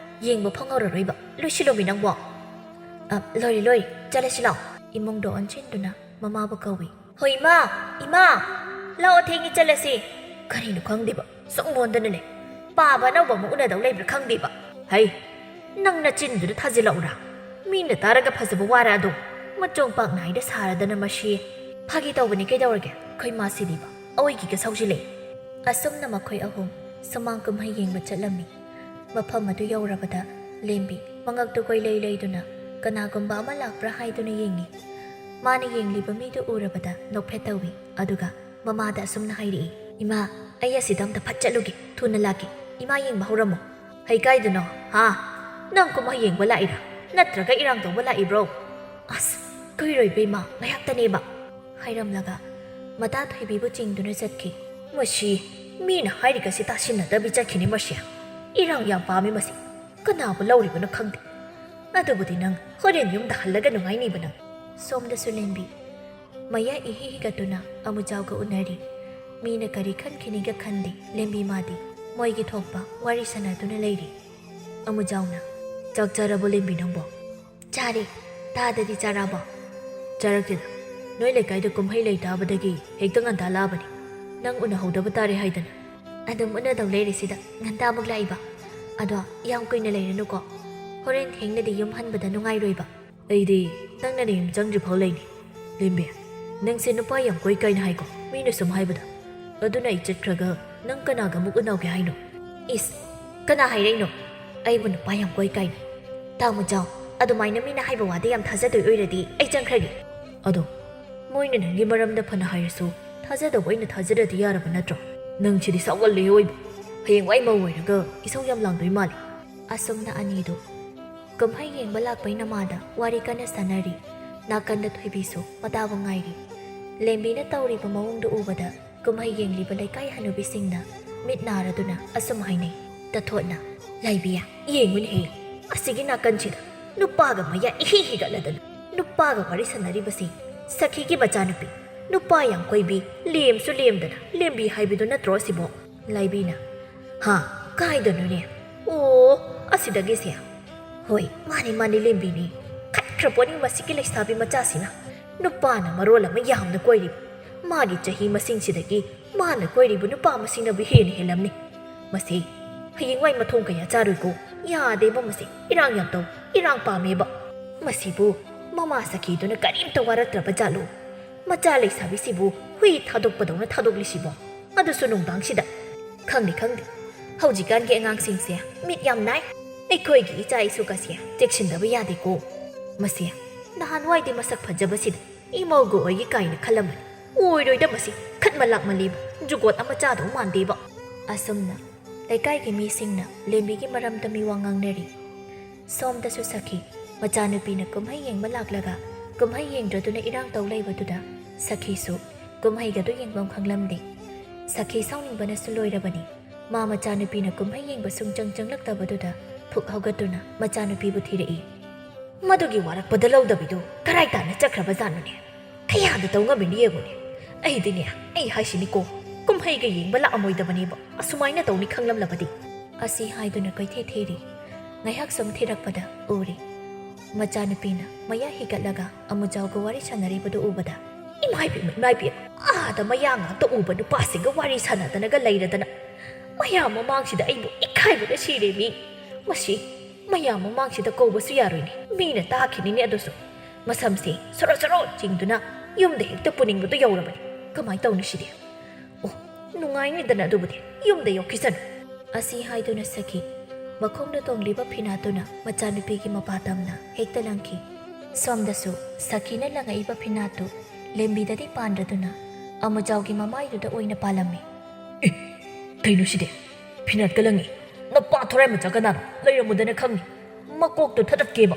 ꯌꯦꯡꯕ ꯐꯪꯍꯧꯔꯔꯣꯏꯕ꯫ ꯂꯣꯏꯁꯤꯜꯂꯣꯃꯤ ꯅꯪꯕꯣ꯫" "ꯑ, ꯂꯣꯏꯔꯦ, ꯂꯣꯏꯔꯦ꯫ ꯆꯠꯂꯁꯤ ꯂꯥꯛꯑꯣ꯫" ꯏꯃꯨꯡꯗ ꯑꯣꯟꯁꯤꯟꯗꯨꯅ ꯃꯃꯥꯕꯨ ꯀꯧꯏ꯫ "ꯍꯣꯏ, ꯏꯃꯥ, ꯏꯃꯥ, ꯂꯥꯛꯑꯣ, ꯊꯦꯡꯉꯦ, ꯆꯠꯂꯁꯤ꯫" ꯀꯔꯤꯅꯣ ꯈꯪꯗꯦꯕ, ꯁꯨꯝ ꯃꯣꯟꯗꯅ ꯂꯩ꯫ ꯄꯥꯕ ꯑꯅꯧꯕ ꯑꯃ ꯎꯅꯗꯧ ꯂꯩꯕ꯭ꯔꯥ ꯈꯪꯗꯦꯕ꯫ "ꯍꯩ, ꯅꯪ ꯅꯆꯤꯟꯗꯨꯗ ꯊꯥꯖꯤꯜꯂꯛꯎꯔꯥ? ꯃꯤꯅ ꯇꯥꯔꯒ ꯐꯖꯕ ꯋꯥꯔ ꯑꯗꯣ꯫ ꯃꯆꯣꯡ ꯄꯥꯛ ꯅꯥꯏꯗ ꯁꯥꯔꯗꯅ ꯃꯁꯤ꯫" "ꯐꯥꯒꯤ ꯇꯧꯕꯅꯤ, ꯀꯩꯗꯧꯔꯒꯦ? ꯑꯩꯈꯣꯏ ꯃꯥꯁꯤꯗꯤꯕ ꯑꯋꯣꯏꯒꯤꯒ ꯁꯧꯖꯤꯜꯂꯛꯏ꯫" ꯑꯁꯨꯝꯅ ꯃꯈꯣꯏ ꯑꯍꯨꯝ ꯁꯨꯃꯥꯡ ꯀꯨꯝꯍꯩ ꯌꯦꯡꯕ ꯆꯠꯂꯝꯃꯤ꯫ ꯃꯐꯝ ꯑꯗꯨ ꯌꯧꯔꯕꯗ ꯂꯦꯝꯕꯤ ꯃꯉꯛꯇꯨ ꯀꯣꯏꯂꯩ ꯂꯩꯗꯨꯅ ꯀꯅꯥꯒꯨꯝꯕ ꯑꯃ ꯂꯥꯛꯄ꯭ꯔꯥ ꯍꯥꯏꯗꯨꯅ ꯌꯦꯡꯉꯤ꯫ ꯃꯥꯅ ꯌꯦꯡꯂꯤꯕ ꯃꯤꯗꯨ ꯎꯔꯕꯗ ꯅꯣꯛꯐꯦꯠ ꯇꯧꯏ꯫ ꯑꯗꯨꯒ ꯃꯃꯥꯗ ꯑꯁꯨꯝꯅ ꯍꯥꯏꯔꯛꯏ, "ꯏꯃꯥ, ꯑꯩ ꯑꯁꯤꯗ ꯑꯝꯇ ꯐꯠ ꯆꯠꯂꯨꯒꯦ, ꯊꯨꯅ ꯂꯥꯛꯀꯦ꯫ ꯏꯃꯥ ꯌꯦꯡꯕ ꯍꯧꯔꯝꯃꯣ꯫" "ꯍꯩ, ꯀꯥꯏꯗꯅꯣ? ꯍꯥ?" "ꯅꯪ ꯀꯨꯝꯍꯩ ꯌꯦꯡꯕ ꯂꯥꯛꯏꯔꯥ? ꯅꯠꯇ꯭ꯔꯒ ꯏꯔꯥꯡ ꯇꯧꯕ ꯂꯥꯛꯏꯕ꯭ꯔꯣ?" "ꯑꯁ, ꯀꯨꯏꯔꯣꯏꯕ ꯏꯃꯥ, ꯉꯥꯏꯍꯥꯛꯇꯅꯦꯕ," ꯍꯥꯏꯔꯝꯂꯒ ꯃꯇꯥ ꯊꯣꯏꯕꯤꯕꯨ ꯆꯤꯡꯗꯨꯅ ꯆꯠꯈꯤ꯫ "ꯃꯁꯤ, ꯃꯤꯅ ꯍꯥꯏꯔꯤꯒꯁꯤ ꯇꯥꯁꯤꯟꯅꯗꯕꯤ ꯆꯠꯈꯤꯅꯤ ꯃꯁꯤ꯫ ꯏꯔꯥꯡ ꯌꯥꯝ ꯄꯥꯝꯃꯤ ꯃꯁꯤ꯫ ꯀꯅꯥꯕꯨ ꯂꯧꯔꯤꯕꯅꯣ ꯈꯪꯗꯦ꯫ ꯑꯗꯨꯕꯨꯗꯤ ꯅꯪ ꯍꯣꯔꯦꯟ ꯌꯨꯝꯗ ꯍꯜꯂꯒ ꯅꯨꯡꯉꯥꯏꯅꯤꯕ ꯅꯪ꯫" ꯁꯣꯝꯗꯁꯨ ꯂꯦꯝꯕꯤ ꯃꯌꯥ ꯏꯍꯤ ꯍꯤꯒꯠꯇꯨꯅ ꯑꯃꯨꯖꯥꯎꯒ ꯎꯅꯔꯤ꯫ ꯃꯤꯅ ꯀꯔꯤ ꯈꯟꯈꯤꯅꯤꯒ ꯈꯟꯗꯦ ꯂꯦꯝꯕꯤ ꯃꯥꯗꯤ꯫ ꯃꯣꯏꯒꯤ ꯊꯣꯛꯄ ꯋꯥꯔꯤ ꯁꯥꯟꯅꯗꯨꯅ ꯂꯩꯔꯤ꯫ ꯑꯃꯨꯖꯥꯎꯅ, "ꯆꯥꯛ ꯆꯥꯔꯕꯣ ꯂꯦꯝꯕꯤ ꯅꯪꯕꯣ?" "ꯆꯥꯔꯦ꯫ ꯇꯥꯗꯗꯤ ꯆꯥꯔꯕꯣ?" "ꯆꯥꯔꯛꯇꯦꯗ꯫ ꯅꯣꯏ ꯂꯩꯀꯥꯏꯗ ꯀꯨꯝꯍꯩ ꯂꯩ ꯇꯥꯕꯗꯒꯤ ꯍꯦꯛꯇ ꯉꯟꯇꯥ ꯂꯥꯛꯑꯕꯅꯤ꯫ ꯅꯪ ꯎꯅꯍꯧꯗꯕ ꯇꯥꯔꯦ ꯍꯥꯏꯗꯅ꯫" "ꯑꯗꯨꯝ ꯎꯅꯗꯧ ꯂꯩꯔꯦ ꯁꯤꯗ ꯉꯟꯇꯥꯃꯨꯛ ꯂꯥꯛꯏꯕ꯫ ꯑꯗꯣ ꯌꯥꯝ ꯀꯨꯏꯅ ꯂꯩꯔꯅꯨꯀꯣ꯫ ꯍꯣꯔꯦꯟ ꯊꯦꯡꯅꯗꯤ ꯌꯨꯝ ꯍꯟꯕꯗ ꯅꯨꯡꯉꯥꯏꯔꯣꯏꯕ꯫" "ꯑꯩꯗꯤ ꯅꯪꯅ ꯅꯌꯨꯝ ꯆꯪꯗ꯭ꯔꯤ ꯐꯥꯎ ꯂꯩꯅꯤ꯫ ꯂꯦꯝꯕꯤ, ꯅꯪꯁꯦ ꯅꯨꯄꯥ ꯌꯥꯝ ꯀꯣꯏ ꯀꯥꯏꯅ ꯍꯥꯏꯀꯣ ꯃꯤꯅ ꯁꯨꯝ ꯍꯥꯏꯕꯗ꯫ ꯑꯗꯨꯅ ꯑꯩ ꯆꯠꯈ꯭ꯔꯒ ꯅꯪ ꯀꯅꯥꯒ ꯑꯃꯨꯛ ꯎꯅꯧꯒꯦ ꯍꯥꯏꯅꯣ?" "ꯏꯁ, ꯀꯅꯥ ꯍꯥꯏꯔꯛꯏꯅꯣ ꯑꯩꯕꯨ ꯅꯨꯄꯥ ꯌꯥꯝ ꯀꯣꯏ ꯀꯥꯏꯅ? ꯇꯥꯃꯨꯖꯥꯎ, ꯑꯗꯨꯃꯥꯏꯅ ꯃꯤꯅ ꯍꯥꯏꯕ ꯋꯥꯗ ꯌꯥꯝ ꯊꯥꯖꯗꯣꯏ ꯑꯣꯏꯔꯗꯤ ꯑꯩ ꯆꯪꯈ꯭ꯔꯒꯦ꯫" "ꯑꯗꯣ ꯃꯣꯏꯅ ꯅꯪꯒꯤ ꯃꯔꯝꯗ ꯐꯅ ꯍꯥꯏꯔꯁꯨ ꯊꯥꯖꯗꯧꯕ ꯑꯩꯅ ꯊꯥꯖꯔꯗꯤ ꯌꯥꯔꯕ ꯅꯠꯇ꯭ꯔꯣ? ꯅꯪꯁꯤꯗꯤ ꯁꯥꯎꯒꯜꯂꯦ ꯑꯣꯏꯕ꯫ ꯍꯌꯦꯡꯋꯥꯏ ꯃꯧ ꯑꯣꯏꯔꯒ ꯏꯁꯧ ꯌꯥꯝ ꯂꯥꯡꯗꯣꯏ ꯃꯥꯜꯂꯦ꯫" ꯑꯁꯨꯝꯅ ꯑꯅꯤꯗꯨ ꯀꯨꯝꯍꯩ ꯌꯦꯡꯕ ꯂꯥꯛꯄꯩ ꯅꯃꯥꯗ ꯋꯥꯔꯤ ꯀꯟꯅ ꯁꯥꯟꯅꯔꯤ꯫ ꯅꯥꯀꯟꯗ ꯊꯣꯏꯕꯤꯁꯨ ꯃꯇꯥꯕꯨ ꯉꯥꯏꯔꯤ꯫ ꯂꯦꯝꯕꯤꯅ ꯇꯧꯔꯤꯕ ꯃꯑꯣꯡꯗꯨ ꯎꯕꯗ ꯀꯨꯝꯍꯩ ꯌꯦꯡꯂꯤꯕ ꯂꯩꯀꯥꯏ ꯍꯅꯨꯕꯤꯁꯤꯡꯅ ꯃꯤꯠ ꯅꯥꯔꯗꯨꯅ ꯑꯁꯨꯝ ꯍꯥꯏꯅꯩ꯫ "ꯇꯊꯣꯠꯅ, ꯂꯥꯏꯕꯤ, ꯌꯦꯡꯉꯨꯅꯦꯍꯦ, ꯑꯁꯤꯒꯤ ꯅꯥꯀꯟꯁꯤꯗ ꯅꯨꯄꯥꯒ ꯃꯌꯥ ꯏꯍꯤ ꯍꯤꯒꯠꯂꯗꯅ ꯅꯨꯄꯥꯒ ꯋꯥꯔꯤ ꯁꯥꯟꯅꯔꯤꯕꯁꯤ ꯁꯈꯤꯒꯤ ꯃꯆꯥꯅꯨꯄꯤ, ꯅꯨꯄꯥ ꯌꯥꯝ ꯀꯣꯏꯕꯤ, ꯂꯦꯝꯁꯨ ꯂꯦꯝꯗꯅ ꯂꯦꯝꯕꯤ ꯍꯥꯏꯕꯤꯗꯨ ꯅꯠꯇ꯭ꯔꯣ ꯑꯁꯤꯕꯣ?" ꯂꯥꯏꯕꯤꯅ, "ꯍꯥ? ꯀꯥꯏꯗꯅꯣꯅꯦ? ꯑꯣ, ꯑꯁꯤꯗꯒꯤꯁꯦ꯫ ꯍꯣꯏ, ꯃꯥꯅꯤ, ꯃꯥꯅꯤ, ꯂꯦꯝꯕꯤꯅꯤ꯫ ꯈꯠꯈ꯭ꯔ ꯄꯣꯠꯅꯤ ꯃꯁꯤꯒꯤ ꯂꯩꯁꯥꯕꯤ ꯃꯆꯥꯁꯤꯅ꯫ ꯅꯨꯄꯥꯅ ꯃꯔꯣꯜ ꯑꯃ ꯌꯥꯝꯅ ꯀꯣꯏꯔꯤꯕ꯫ ꯃꯥꯒꯤ ꯆꯍꯤ ꯃꯁꯤꯡꯁꯤꯗꯒꯤ ꯃꯥꯅ ꯀꯣꯏꯔꯤꯕ ꯅꯨꯄꯥ ꯃꯁꯤꯡꯅꯕꯨ ꯍꯦꯟꯅ ꯍꯦꯜꯂꯝꯅꯤ꯫ ꯃꯁꯤ ꯍꯌꯦꯡꯋꯥꯏ ꯃꯊꯣꯡ ꯀꯌꯥ ꯆꯥꯔꯣꯏꯀꯣ꯫ ꯌꯥꯗꯦꯕ ꯃꯁꯤ꯫ ꯏꯔꯥꯡ ꯌꯥꯝ ꯇꯧ, ꯏꯔꯥꯡ ꯄꯥꯝꯃꯦꯕ꯫ ꯃꯁꯤꯕꯨ ꯃꯃꯥ ꯁꯈꯤꯗꯨꯅ ꯀꯔꯤꯝꯇ ꯋꯥꯔꯛꯇ꯭ꯔꯕ ꯖꯥꯠꯂꯣ? ꯃꯆꯥ ꯂꯩꯁꯥꯕꯤꯁꯤꯕꯨ ꯍꯨꯏ ꯊꯥꯗꯣꯛꯄꯗꯧꯅ ꯊꯥꯗꯣꯛꯂꯤꯁꯤꯕꯣ? ꯑꯗꯨꯁꯨ ꯅꯨꯡꯗꯥꯡꯁꯤꯗ꯫ ꯈꯪꯗꯦ, ꯈꯪꯗꯦ꯫ ꯍꯧꯖꯤꯛꯀꯥꯟꯒꯤ ꯑꯉꯥꯡꯁꯤꯡꯁꯦ ꯃꯤꯠ ꯌꯥꯝ ꯅꯥꯏ꯫ ꯑꯩꯈꯣꯏꯒꯤ ꯏꯆꯥ ꯏꯁꯨꯒꯁꯦ ꯆꯦꯛꯁꯤꯟꯗꯕ ꯌꯥꯗꯦꯀꯣ꯫ ꯃꯁꯤ ꯅꯍꯥꯟꯋꯥꯏꯗꯤ ꯃꯁꯛ ꯐꯖꯕꯁꯤꯗ ꯏꯃꯧꯒ ꯑꯣꯏꯒꯦ ꯀꯥꯏꯅ ꯈꯜꯂꯝꯕꯅꯤ꯫ ꯑꯣꯏꯔꯣꯏꯗ ꯃꯁꯤ꯫ ꯈꯠꯃ ꯂꯥꯛꯃꯜꯂꯤꯕ꯫ ꯖꯨꯒꯣꯠ ꯑꯃ ꯆꯥꯗꯧ ꯃꯥꯟꯗꯦꯕ꯫" ꯑꯁꯨꯝꯅ ꯂꯩꯀꯥꯏꯒꯤ ꯃꯤꯁꯤꯡꯅ ꯂꯦꯝꯕꯤꯒꯤ ꯃꯔꯝꯗ ꯃꯤꯋꯥ ꯉꯥꯡꯅꯔꯤ꯫ ꯁꯣꯝꯗꯁꯨ ꯁꯈꯤ, ꯃꯆꯥꯅꯨꯄꯤꯅ ꯀꯨꯝꯍꯩ ꯌꯦꯡꯕ ꯂꯥꯛꯂꯒ ꯀꯨꯝꯍꯩ ꯌꯦꯡꯗ꯭ꯔꯗꯨꯅ ꯏꯔꯥꯡ ꯇꯧ ꯂꯩꯕꯗꯨꯗ ꯁꯈꯤꯁꯨ ꯀꯨꯝꯍꯩꯒꯗꯨ ꯌꯦꯡꯐꯝ ꯈꯪꯂꯝꯗꯦ꯫ ꯁꯈꯤ ꯁꯥꯎꯅꯤꯡꯕꯅꯁꯨ ꯂꯣꯏꯔꯕꯅꯤ꯫ ꯃꯥ ꯃꯆꯥꯅꯨꯄꯤꯅ ꯀꯨꯝꯍꯩ ꯌꯦꯡꯕ ꯁꯨꯡꯆꯪ ꯆꯪꯂꯛꯇꯕꯗꯨꯗ ꯐꯨꯛ ꯍꯧꯒꯠꯇꯨꯅ ꯃꯆꯥꯅꯨꯄꯤꯕꯨ ꯊꯤꯔꯛꯏ꯫ "ꯃꯗꯨꯒꯤ ꯋꯥꯔꯛꯄꯗ ꯂꯧꯗꯕꯤꯗꯨ ꯀꯔꯥꯏ ꯇꯥꯟꯅ ꯆꯠꯈ꯭ꯔꯕꯖꯥꯠꯅꯣꯅꯦ? ꯀꯌꯥꯗ ꯇꯧ ꯉꯝꯃꯤꯅꯤ ꯌꯦꯡꯉꯨꯅꯦ꯫ ꯑꯩꯗꯤꯅꯦ, ꯑꯩ ꯍꯥꯏꯁꯤꯅꯤꯀꯣ, ꯀꯨꯝꯍꯩꯒ ꯌꯦꯡꯕ ꯂꯥꯛꯑꯝꯃꯣꯏꯗꯕꯅꯦꯕ, ꯑꯁꯨꯃꯥꯏꯅ ꯇꯧꯅꯤ ꯈꯪꯂꯝꯂꯕꯗꯤ"꯫ ꯑꯁꯤ ꯍꯥꯏꯗꯨꯅ ꯀꯣꯏꯊꯤ ꯊꯤꯔꯤ꯫ ꯉꯥꯏꯍꯥꯛ ꯁꯨꯝ ꯊꯤꯔꯛꯄꯗ ꯎꯔꯤ꯫ ꯃꯆꯥꯅꯨꯄꯤꯅ ꯃꯌꯥ ꯍꯤꯒꯠꯂꯒ ꯑꯃꯨꯖꯥꯎꯒ ꯋꯥꯔꯤ ꯁꯥꯟꯅꯔꯤꯕꯗꯨ ꯎꯕꯗ, "ꯏꯃꯥꯏ ꯄꯦꯝꯃ, ꯏꯃꯥꯏ ꯄꯦꯝꯃ, ꯑꯥꯗ ꯃꯌꯥ ꯉꯥꯛꯇ ꯎꯕ ꯅꯨꯄꯥꯁꯤꯡꯒ ꯋꯥꯔꯤ ꯁꯥꯟꯅꯗꯅꯒ ꯂꯩꯔꯗꯅ ꯃꯌꯥꯝ ꯃꯃꯥꯡꯁꯤꯗ ꯑꯩꯕꯨ ꯏꯀꯥꯏꯕꯅ ꯁꯤꯔꯦ ꯃꯤ꯫ ꯃꯁꯤ ꯃꯌꯥꯝ ꯃꯃꯥꯡꯁꯤꯗ ꯀꯧꯕꯁꯨ ꯌꯥꯔꯣꯏꯅꯦ꯫ ꯃꯤꯅ ꯇꯥꯈꯤꯅꯤꯅꯦ ꯑꯗꯨꯁꯨ꯫ ꯃꯁꯝꯁꯦ ꯁꯣꯔꯣ ꯁꯣꯔꯣ ꯆꯤꯡꯗꯨꯅ ꯌꯨꯝꯗ ꯍꯦꯛꯇ ꯄꯨꯅꯤꯡꯕꯗꯣ ꯌꯧꯔꯕꯅꯤ꯫ ꯀꯃꯥꯏ ꯇꯧꯅꯤ ꯁꯤꯗꯤ? ꯑꯣ, ꯅꯨꯡꯉꯥꯏꯅꯤꯗꯅ ꯑꯗꯨꯕꯨꯗꯤ꯫ ꯌꯨꯝꯗ ꯌꯣꯛꯈꯤꯁꯅꯨ"꯫ ꯑꯁꯤ ꯍꯥꯏꯗꯨꯅ ꯁꯈꯤ ꯃꯈꯣꯡꯗ ꯇꯣꯡꯂꯤꯕ ꯐꯤꯅꯥꯠꯇꯨꯅ ꯃꯆꯥꯅꯨꯄꯤꯒꯤ ꯃꯄꯥ ꯇꯝꯅ ꯍꯦꯛꯇ ꯂꯪꯈꯤ꯫ ꯁꯣꯝꯗꯁꯨ ꯁꯈꯤꯅ ꯂꯪꯉꯛꯏꯕ ꯐꯤꯅꯥꯠꯇꯨ ꯂꯦꯝꯕꯤꯗꯗꯤ ꯄꯥꯟꯗ꯭ꯔꯗꯨꯅ ꯑꯃꯨꯖꯥꯎꯒꯤ ꯃꯃꯥꯏꯗꯨꯗ ꯑꯣꯏꯅ ꯄꯥꯜꯂꯝꯃꯤ꯫ "ꯑꯦ, ꯀꯩꯅꯣ ꯁꯤꯗꯤ? ꯐꯤꯅꯥꯠꯀ ꯂꯪꯉꯤ꯫ ꯅꯄꯥ ꯊꯣꯔꯥꯏ ꯃꯆꯥ ꯀꯅꯥꯅꯣ? ꯂꯩꯔꯝꯃꯨꯗꯅ ꯈꯪꯅꯤ꯫ ꯃꯀꯣꯛꯇꯣ ꯊꯗꯠꯀꯦꯕ"꯫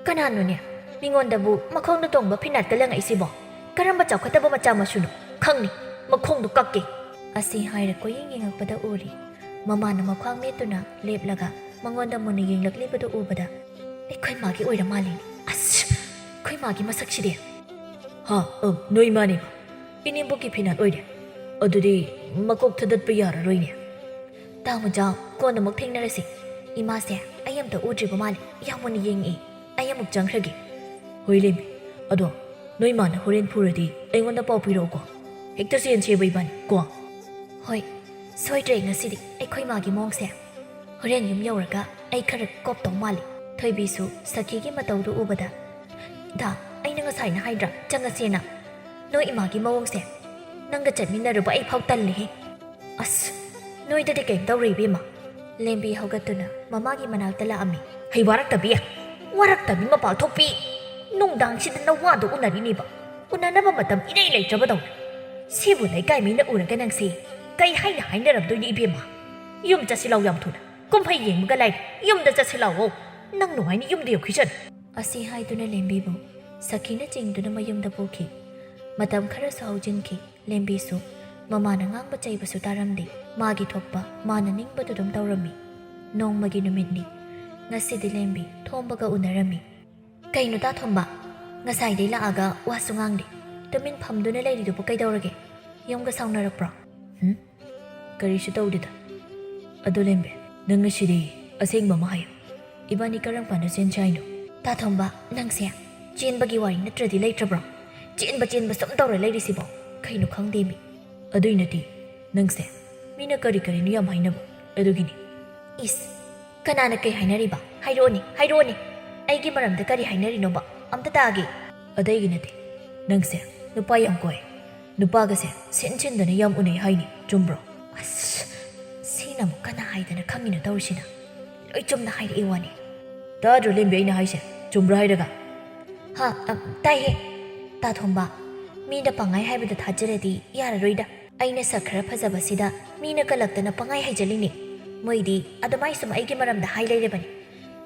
"ꯀꯅꯥꯅꯣꯅꯦ? ꯃꯤꯉꯣꯟꯗꯕꯨ ꯃꯈꯣꯡꯗ ꯇꯣꯡꯕ ꯐꯤꯅꯥꯠꯀ ꯂꯪꯉꯛꯏꯁꯤꯕꯣ? ꯀꯔꯝꯕ ꯆꯥꯎꯈꯠꯇꯕ ꯃꯆꯥ ꯃꯁꯨꯅꯣ? ꯈꯪꯅꯤ, ꯃꯈꯣꯡꯗꯣ ꯀꯛꯀꯦ"꯫ ꯑꯁꯤ ꯍꯥꯏꯔ ꯀꯣꯏꯌꯦꯡ ꯌꯦꯡꯉꯛꯄꯗ ꯎꯔꯤ꯫ ꯃꯃꯥꯅ ꯃꯈ꯭ꯋꯥꯡ ꯃꯦꯠꯇꯨꯅ ꯂꯦꯞꯂꯒ ꯃꯉꯣꯟꯗ ꯃꯨꯟꯅ ꯌꯦꯡꯂꯛꯂꯤꯕꯗꯨ ꯎꯕꯗ, "ꯑꯩꯈꯣꯏ ꯃꯥꯒꯤ ꯑꯣꯏꯔ ꯃꯥꯜꯂꯤꯅꯦ꯫ ꯑꯁ! ꯑꯩꯈꯣꯏ ꯃꯥꯒꯤ ꯃꯁꯛꯁꯤꯗꯤ!" "ꯍꯥ? ꯑ, ꯅꯣꯏ ꯃꯥꯅꯦ꯫ ꯏꯅꯦꯝꯕꯣꯛꯀꯤ ꯐꯤꯅꯥꯠ ꯑꯣꯏꯔꯦ꯫ ꯑꯗꯨꯗꯤ ꯃꯀꯣꯛ ꯊꯗꯠꯄ ꯌꯥꯔꯔꯣꯏꯅꯦ"꯫ "ꯇꯥꯃꯣꯖꯥꯎ, ꯀꯣꯟꯅ ꯑꯃꯨꯛ ꯊꯦꯡꯅꯔꯁꯤ꯫ ꯏꯃꯥꯁꯦ ꯑꯩ ꯑꯝꯇ ꯎꯗ꯭ꯔꯤꯕ ꯃꯥꯜꯂꯦ, ꯌꯥꯝ ꯃꯨꯟꯅ ꯌꯦꯡꯉꯛꯑꯦ꯫ ꯑꯩ ꯑꯃꯨꯛ ꯆꯪꯈ꯭ꯔꯒꯦ"꯫ "ꯍꯣꯏ ꯂꯦꯝꯕꯤ, ꯑꯗꯣ ꯅꯣꯏ ꯃꯥꯅ ꯍꯣꯔꯦꯟ ꯐꯨꯔꯗꯤ ꯑꯩꯉꯣꯟꯗ ꯄꯥꯎ ꯄꯤꯔꯛꯎꯀꯣ꯫ ꯍꯦꯛꯇ ꯆꯦꯟꯁꯦꯕ ꯏꯕꯥꯅꯤ ꯀꯣ"꯫ "ꯍꯣꯏ, ꯁꯣꯏꯗ꯭ꯔꯦ ꯉꯁꯤꯗꯤ ꯑꯩꯈꯣꯏ ꯃꯥꯒꯤ ꯃꯑꯣꯡꯁꯦ꯫ ꯍꯣꯔꯦꯟ ꯌꯨꯝ ꯌꯧꯔꯒ ꯑꯩ ꯈꯔ ꯀꯣꯞꯇꯧ ꯃꯥꯜꯂꯤ"꯫ ꯊꯣꯏꯕꯤꯁꯨ ꯁꯈꯤꯒꯤ ꯃꯇꯧꯗꯨ ꯎꯕꯗ, "ꯗꯥ, ꯑꯩꯅ ꯉꯁꯥꯏꯅ ꯍꯥꯏꯗ꯭ꯔꯥ ꯆꯪꯉꯁꯦꯅ? ꯅꯣꯏ ꯏꯃꯥꯒꯤ ꯃꯑꯣꯡꯁꯦ꯫ ꯅꯪꯒ ꯆꯠꯃꯤꯟꯅꯔꯨꯕ ꯑꯩ ꯐꯥꯎ ꯇꯜꯂꯦꯍꯦ"꯫ "ꯑꯁ, ꯅꯣꯏꯗꯗꯤ ꯀꯩꯝ ꯇꯧꯔꯣꯏ ꯏꯕꯦꯝꯃ"꯫ ꯂꯦꯝꯕꯤ ꯍꯧꯒꯠꯇꯨꯅ ꯃꯃꯥꯒꯤ ꯃꯅꯥꯛꯇ ꯂꯥꯛꯑꯝꯃꯤ꯫ "ꯍꯩ ꯋꯥꯔꯛꯇꯕꯤ, ꯋꯥꯔꯛꯇꯕꯤ ꯃꯄꯥꯜ ꯊꯣꯛꯄꯤ! ꯅꯨꯡꯗꯥꯡꯁꯤꯗ ꯅꯋꯥꯗꯣ ꯎꯅꯔꯤꯅꯦꯕ꯫ ꯎꯅꯅꯕ ꯃꯇꯝ ꯏꯔꯩ ꯂꯩꯇ꯭ꯔꯕꯗꯧꯅ꯫ ꯁꯤꯕꯨ ꯂꯩꯀꯥꯏ ꯃꯤꯅ ꯎꯔꯒ ꯅꯪꯁꯦ ꯀꯩ ꯍꯥꯏꯅ ꯍꯥꯏꯅꯔꯝꯗꯣꯏꯅꯣ ꯏꯕꯦꯝꯃ? ꯌꯨꯝ ꯆꯠꯁꯤ ꯂꯥꯎ ꯌꯥꯝ ꯊꯨꯅ꯫ ꯀꯨꯝꯍꯩ ꯌꯦꯡꯕꯒ ꯂꯥꯏꯔꯤ, ꯌꯨꯝꯗ ꯆꯠꯁꯤ ꯂꯥꯎꯑꯣ"꯫ ꯅꯪ ꯅꯨꯡꯉꯥꯏꯅꯤ ꯌꯨꯝꯗ ꯌꯧꯈꯤꯁꯅꯨ꯫ ꯑꯁꯤ ꯍꯥꯏꯗꯨꯅ ꯂꯦꯝꯕꯤꯕꯨ ꯁꯈꯤꯅ ꯆꯤꯡꯗꯨꯅ ꯃꯌꯨꯝꯗ ꯄꯨꯈꯤ꯫ ꯃꯇꯝ ꯈꯔꯁꯨ ꯍꯧꯖꯤꯟꯈꯤ꯫ ꯂꯦꯝꯕꯤꯁꯨ ꯃꯃꯥꯅ ꯉꯥꯡꯕ ꯆꯩꯕꯁꯨ ꯇꯥꯔꯝꯗꯦ꯫ ꯃꯥꯒꯤ ꯊꯣꯛꯄ ꯃꯥꯅ ꯅꯤꯡꯕꯗꯨ ꯑꯗꯨꯝ ꯇꯧꯔꯝꯃꯤ꯫ ꯅꯣꯡꯃꯒꯤ ꯅꯨꯃꯤꯠꯅꯤ꯫ ꯉꯁꯤꯗꯤ ꯂꯦꯝꯕꯤ ꯊꯣꯝꯕꯒ ꯎꯅꯔꯝꯃꯤ꯫ "ꯀꯩꯅꯣ ꯇꯥ ꯊꯣꯝꯕ? ꯉꯁꯥꯏꯗꯩ ꯂꯥꯛꯑꯒ ꯋꯥꯁꯨ ꯉꯥꯡꯗꯦ꯫ ꯇꯨꯃꯤꯟ ꯐꯝꯗꯨꯅ ꯂꯩꯔꯤꯗꯨꯕꯨ ꯀꯩꯗꯧꯔꯒꯦ? ꯌꯨꯝꯒ ꯁꯥꯎꯅꯔꯛꯄ꯭ꯔꯣ?" "ꯍꯨꯝ? ꯀꯔꯤꯁꯨ ꯇꯧꯗꯦꯗ꯫ ꯑꯗꯣ ꯂꯦꯝꯕꯤ, ꯅꯪ ꯉꯁꯤꯗꯤ ꯑꯁꯦꯡꯕ ꯑꯃ ꯍꯥꯏꯌꯨ꯫ ꯏꯕꯥꯅꯤ ꯀꯔꯝ ꯀꯥꯟꯗ ꯆꯦꯟꯁꯦ ꯍꯥꯏꯅꯣ?" "ꯇꯥ ꯊꯣꯝꯕ, ꯅꯪꯁꯦ ꯆꯦꯟꯕꯒꯤ ꯋꯥꯔꯤ ꯅꯠꯇ꯭ꯔꯗꯤ ꯂꯩꯇ꯭ꯔꯕ꯭ꯔꯣ? ꯆꯦꯟꯕ ꯆꯦꯟꯕ ꯁꯨꯝ ꯇꯧꯔ ꯂꯩꯔꯤꯁꯤꯕꯣ? ꯀꯩꯅꯣ ꯈꯪꯗꯦꯃꯤ꯫ ꯑꯗꯨꯏ ꯅꯠꯇꯦ, ꯅꯪꯁꯦ ꯃꯤꯅ ꯀꯔꯤ ꯀꯔꯤꯅꯣ ꯌꯥꯝ ꯍꯥꯏꯅꯕ, ꯑꯗꯨꯒꯤꯅꯤ꯫" "ꯏꯁ, ꯀꯅꯥꯅ ꯀꯩ ꯍꯥꯏꯅꯔꯤꯕ? ꯍꯥꯏꯔꯛꯑꯣꯅꯦ, ꯍꯥꯏꯔꯛꯑꯣꯅꯦ꯫ ꯑꯩꯒꯤ ꯃꯔꯝꯗ ꯀꯔꯤ ꯍꯥꯏꯅꯔꯤꯅꯣꯕ? ꯑꯝꯇ ꯇꯥꯒꯦ꯫" "ꯑꯗꯩꯒꯤ ꯅꯠꯇꯦ, ꯅꯪꯁꯦ ꯅꯨꯄꯥ ꯌꯥꯝ ꯀꯣꯏ꯫ ꯅꯨꯄꯥꯒꯁꯦ ꯁꯤꯟ ꯁꯤꯟꯗꯅ ꯌꯥꯝ ꯎꯅꯩ ꯍꯥꯏꯅꯤ, ꯆꯨꯝꯕ꯭ꯔꯣ?" "ꯑꯁ, ꯁꯤꯅ ꯑꯃꯨꯛ ꯀꯅꯥ ꯍꯥꯏꯗꯅ ꯈꯪꯉꯤꯅꯣ ꯇꯧꯔꯤꯁꯤꯅ? ꯂꯣꯏ ꯆꯨꯝꯅ ꯍꯥꯏꯔꯛꯏ ꯋꯥꯅꯤ꯫" "ꯇꯥꯗ꯭ꯔꯣ ꯂꯦꯝꯕꯤ ꯑꯩꯅ ꯍꯥꯏꯁꯦ? ꯆꯨꯝꯕ꯭ꯔꯥ ꯍꯥꯏꯔꯒ?" "ꯍꯥ, ꯑ, ꯇꯥꯏꯍꯦ꯫ ꯇꯥ ꯊꯣꯝꯕ, ꯃꯤꯅ ꯄꯪꯍꯥꯏ ꯍꯥꯏꯕꯗ ꯊꯥꯖꯔꯗꯤ ꯌꯥꯔꯔꯣꯏꯗ꯫ ꯑꯩꯅ ꯁꯛ ꯈꯔ ꯐꯖꯕꯁꯤꯗ ꯃꯤꯅ ꯀꯜꯂꯛꯇꯅ ꯄꯪꯍꯥꯏ ꯍꯥꯏꯖꯜꯂꯤꯅꯤ꯫ ꯃꯣꯏꯗꯤ ꯑꯗꯨꯃꯥꯏ ꯁꯨꯝ ꯑꯩꯒꯤ ꯃꯔꯝꯗ ꯍꯥꯏ ꯂꯩꯔꯕꯅꯤ꯫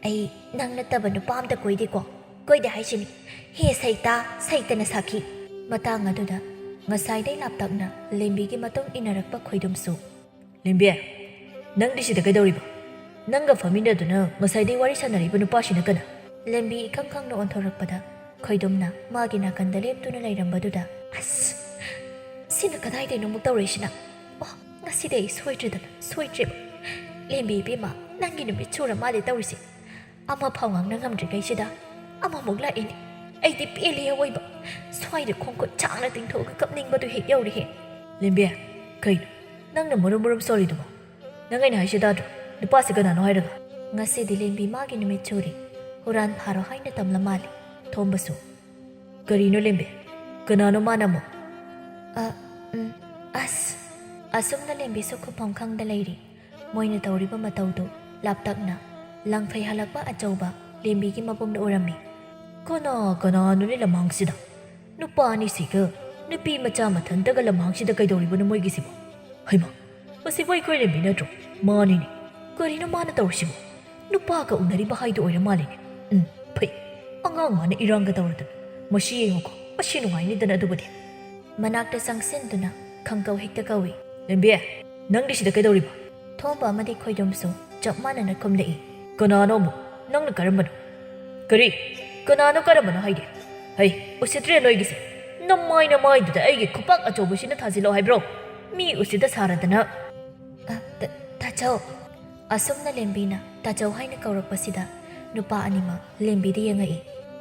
ꯑꯩ ꯅꯪ ꯅꯠꯇꯕ ꯅꯨꯄꯥ ꯑꯝꯇ ꯀꯣꯏꯗꯦꯀꯣ꯫ ꯀꯣꯏꯗꯦ ꯍꯥꯏꯁꯤꯅꯤ꯫ ꯍꯦ ꯁꯩꯇꯥ, ꯁꯩꯇꯅ ꯁꯥꯈꯤ꯫" ꯃꯇꯥꯡ ꯑꯗꯨꯗ ꯉꯁꯥꯏꯗꯩ ꯂꯥꯞꯇꯛꯅ ꯂꯦꯝꯕꯤꯒꯤ ꯃꯇꯨꯡ ꯏꯟꯅꯔꯛꯄ ꯈꯣꯏꯗꯨꯝꯁꯨ꯫ "ꯂꯦꯝꯕꯤ, ꯅꯪꯗꯤ ꯁꯤꯗ ꯀꯩꯗꯧꯔꯤꯕ? ꯅꯪꯒ ꯐꯝꯃꯤꯟꯅꯗꯨꯅ ꯉꯁꯥꯏꯗꯩ ꯋꯥꯔꯤ ꯁꯥꯟꯅꯔꯤꯕ ꯅꯨꯄꯥꯁꯤꯅ ꯀꯅꯥ?" ꯂꯦꯝꯕꯤ ꯏꯈꯪ ꯈꯪꯅ ꯑꯣꯟꯊꯣꯔꯛꯄꯗ ꯈꯣꯏꯗꯨꯝꯅ ꯃꯥꯒꯤ ꯅꯥꯀꯟꯗ ꯂꯦꯞꯇꯨꯅ ꯂꯩꯔꯝꯕꯗꯨꯗ, "ꯑꯁ, ꯁꯤꯅ ꯀꯗꯥꯏꯗꯩꯅꯣ ꯑꯃꯨꯛ ꯇꯧꯔꯛꯏꯁꯤꯅ? ꯑꯣ, ꯉꯁꯤꯗꯤ ꯑꯩ ꯁꯣꯏꯗ꯭ꯔꯦꯗꯅ, ꯁꯣꯏꯗ꯭ꯔꯦꯕ꯫ ꯂꯦꯝꯕꯤ ꯏꯕꯦꯝꯃ, ꯅꯪꯒꯤ ꯅꯨꯃꯤꯠ ꯁꯨꯔ ꯃꯥꯜꯂꯦ ꯇꯧꯔꯤꯁꯦ꯫ ꯑꯃ ꯐꯥꯎ ꯉꯥꯡꯅ ꯉꯝꯗ꯭ꯔꯤꯉꯩꯁꯤꯗ ꯑꯃꯃꯨꯛ ꯂꯥꯛꯑꯦꯅꯦ꯫ ꯑꯩꯗꯤ ꯄꯦꯜꯂꯦ ꯑꯋꯣꯏꯕ꯫ ꯁ꯭ꯋꯥꯏꯗ ꯈꯣꯡ ꯈꯨꯠ ꯁꯥꯡꯅ ꯇꯤꯡꯊꯣꯛꯑꯒ ꯀꯞꯅꯤꯡꯕꯗꯨ ꯍꯦꯛ ꯌꯧꯔꯦꯍꯦ꯫" "ꯂꯦꯝꯕꯤ, ꯀꯩꯅꯣ ꯅꯪꯅ ꯃꯔꯨꯝ ꯃꯔꯨꯝ ꯁꯣꯜꯂꯤꯗꯨꯕꯣ? ꯅꯪ ꯑꯩꯅ ꯍꯥꯏꯁꯦ ꯇꯥꯗ꯭ꯔꯣ? ꯅꯨꯄꯥꯁꯦ ꯀꯅꯥꯅꯣ ꯍꯥꯏꯔꯒ?" "ꯉꯁꯤꯗꯤ ꯂꯦꯝꯕꯤ ꯃꯥꯒꯤ ꯅꯨꯃꯤꯠ ꯁꯨꯔꯦ꯫ ꯍꯨꯔꯥꯟ ꯐꯥꯔꯣ ꯍꯥꯏꯅ ꯇꯝꯂ ꯃꯥꯜꯂꯦ꯫" ꯊꯣꯝꯕꯁꯨ, "ꯀꯔꯤꯅꯣ ꯂꯦꯝꯕꯤ? ꯀꯅꯥꯅꯣ ꯃꯥꯅ ꯑꯃꯨꯛ?" "ꯑ, ꯎꯝ, ꯑꯁ꯫" ꯑꯁꯨꯝꯅ ꯂꯦꯝꯕꯤꯁꯨ ꯈꯨꯐꯝ ꯈꯪꯗ ꯂꯩꯔꯤ꯫ ꯃꯣꯏꯅ ꯇꯧꯔꯤꯕ ꯃꯇꯧꯗꯨ ꯂꯥꯞꯇꯛꯅ ꯂꯪꯐꯩ ꯍꯜꯂꯛꯄ ꯑꯆꯧꯕ ꯂꯦꯝꯕꯤꯒꯤ ꯃꯕꯨꯡꯅ ꯎꯔꯝꯃꯤ꯫ "ꯀꯅꯥ ꯀꯅꯥꯅꯣꯅꯦ ꯂꯝꯍꯥꯡꯁꯤꯗ? ꯅꯨꯄꯥ ꯑꯅꯤꯁꯤꯒ ꯅꯨꯄꯤ ꯃꯆꯥ ꯃꯊꯟꯇꯒ ꯂꯝꯍꯥꯡꯁꯤꯗ ꯀꯩꯗꯧꯔꯤꯕꯅꯣ ꯃꯣꯏꯒꯤꯁꯤꯕꯣ? ꯍꯩꯃꯥ, ꯃꯁꯤꯕꯨ ꯑꯩꯈꯣꯏ ꯂꯦꯝꯕꯤ ꯅꯠꯇ꯭ꯔꯣ? ꯃꯥꯅꯤꯅꯦ꯫ ꯀꯔꯤꯅꯣ ꯃꯥꯅ ꯇꯧꯔꯤꯁꯤꯕꯣ? ꯅꯨꯄꯥꯒ ꯎꯅꯔꯤꯕ ꯍꯥꯏꯗꯨ ꯑꯣꯏꯔ ꯃꯥꯜꯂꯦꯅꯦ꯫ ꯎꯝ, ꯐꯩ꯫ ꯑꯉꯥꯡ ꯃꯥꯅ ꯏꯔꯥꯡꯒ ꯇꯧꯔꯗꯅ꯫ ꯃꯁꯤ ꯌꯦꯡꯉꯨꯀꯣ, ꯃꯁꯤ ꯅꯨꯡꯉꯥꯏꯅꯤꯗꯅ ꯑꯗꯨꯕꯨꯗꯤ꯫ ꯃꯅꯥꯛꯇ ꯆꯪꯁꯤꯟꯗꯨꯅ ꯈꯪꯀꯧ ꯍꯦꯛꯇ ꯀꯧꯏ꯫ "ꯂꯦꯝꯕꯤ, ꯅꯪꯗꯤ ꯁꯤꯗ ꯀꯩꯗꯧꯔꯤꯕ?" ꯊꯣꯝꯕ ꯑꯃꯗꯤ ꯈꯣꯏꯗꯣꯝꯁꯨ ꯆꯞ ꯃꯥꯟꯅꯅ ꯈꯨꯝꯂꯛꯏ꯫ "ꯀꯅꯥꯅꯣ ꯑꯃꯨꯛ? ꯅꯪꯅ ꯀꯔꯝꯕꯅꯣ?" "ꯀꯔꯤ? ꯀꯅꯥꯅꯣ ꯀꯔꯝꯕꯅꯣ ꯍꯥꯏꯗꯤ? ꯍꯩ, ꯎꯁꯤꯠꯇ꯭ꯔꯦ ꯅꯣꯏꯒꯤꯁꯦ꯫ ꯅꯃꯥꯏ ꯅꯃꯥꯏꯗꯨꯗ ꯑꯩꯒꯤ ꯈꯨꯄꯥꯛ ꯑꯆꯧꯕꯁꯤꯅ ꯊꯥꯖꯤꯜꯂꯣ ꯍꯥꯏꯕ꯭ꯔꯣ? ꯃꯤ ꯎꯁꯤꯠꯇ ꯁꯥꯔꯗꯅ!" "ꯑ, ꯇ-, ꯇꯥꯆꯧ!" ꯑꯁꯨꯝꯅ ꯂꯦꯝꯕꯤꯅ ꯇꯥꯆꯧ ꯍꯥꯏꯅ ꯀꯧꯔꯛꯄꯁꯤꯗ ꯅꯨꯄꯥ ꯑꯅꯤꯃꯛ ꯂꯦꯝꯕꯤꯗ ꯌꯦꯡꯉꯛꯏ꯫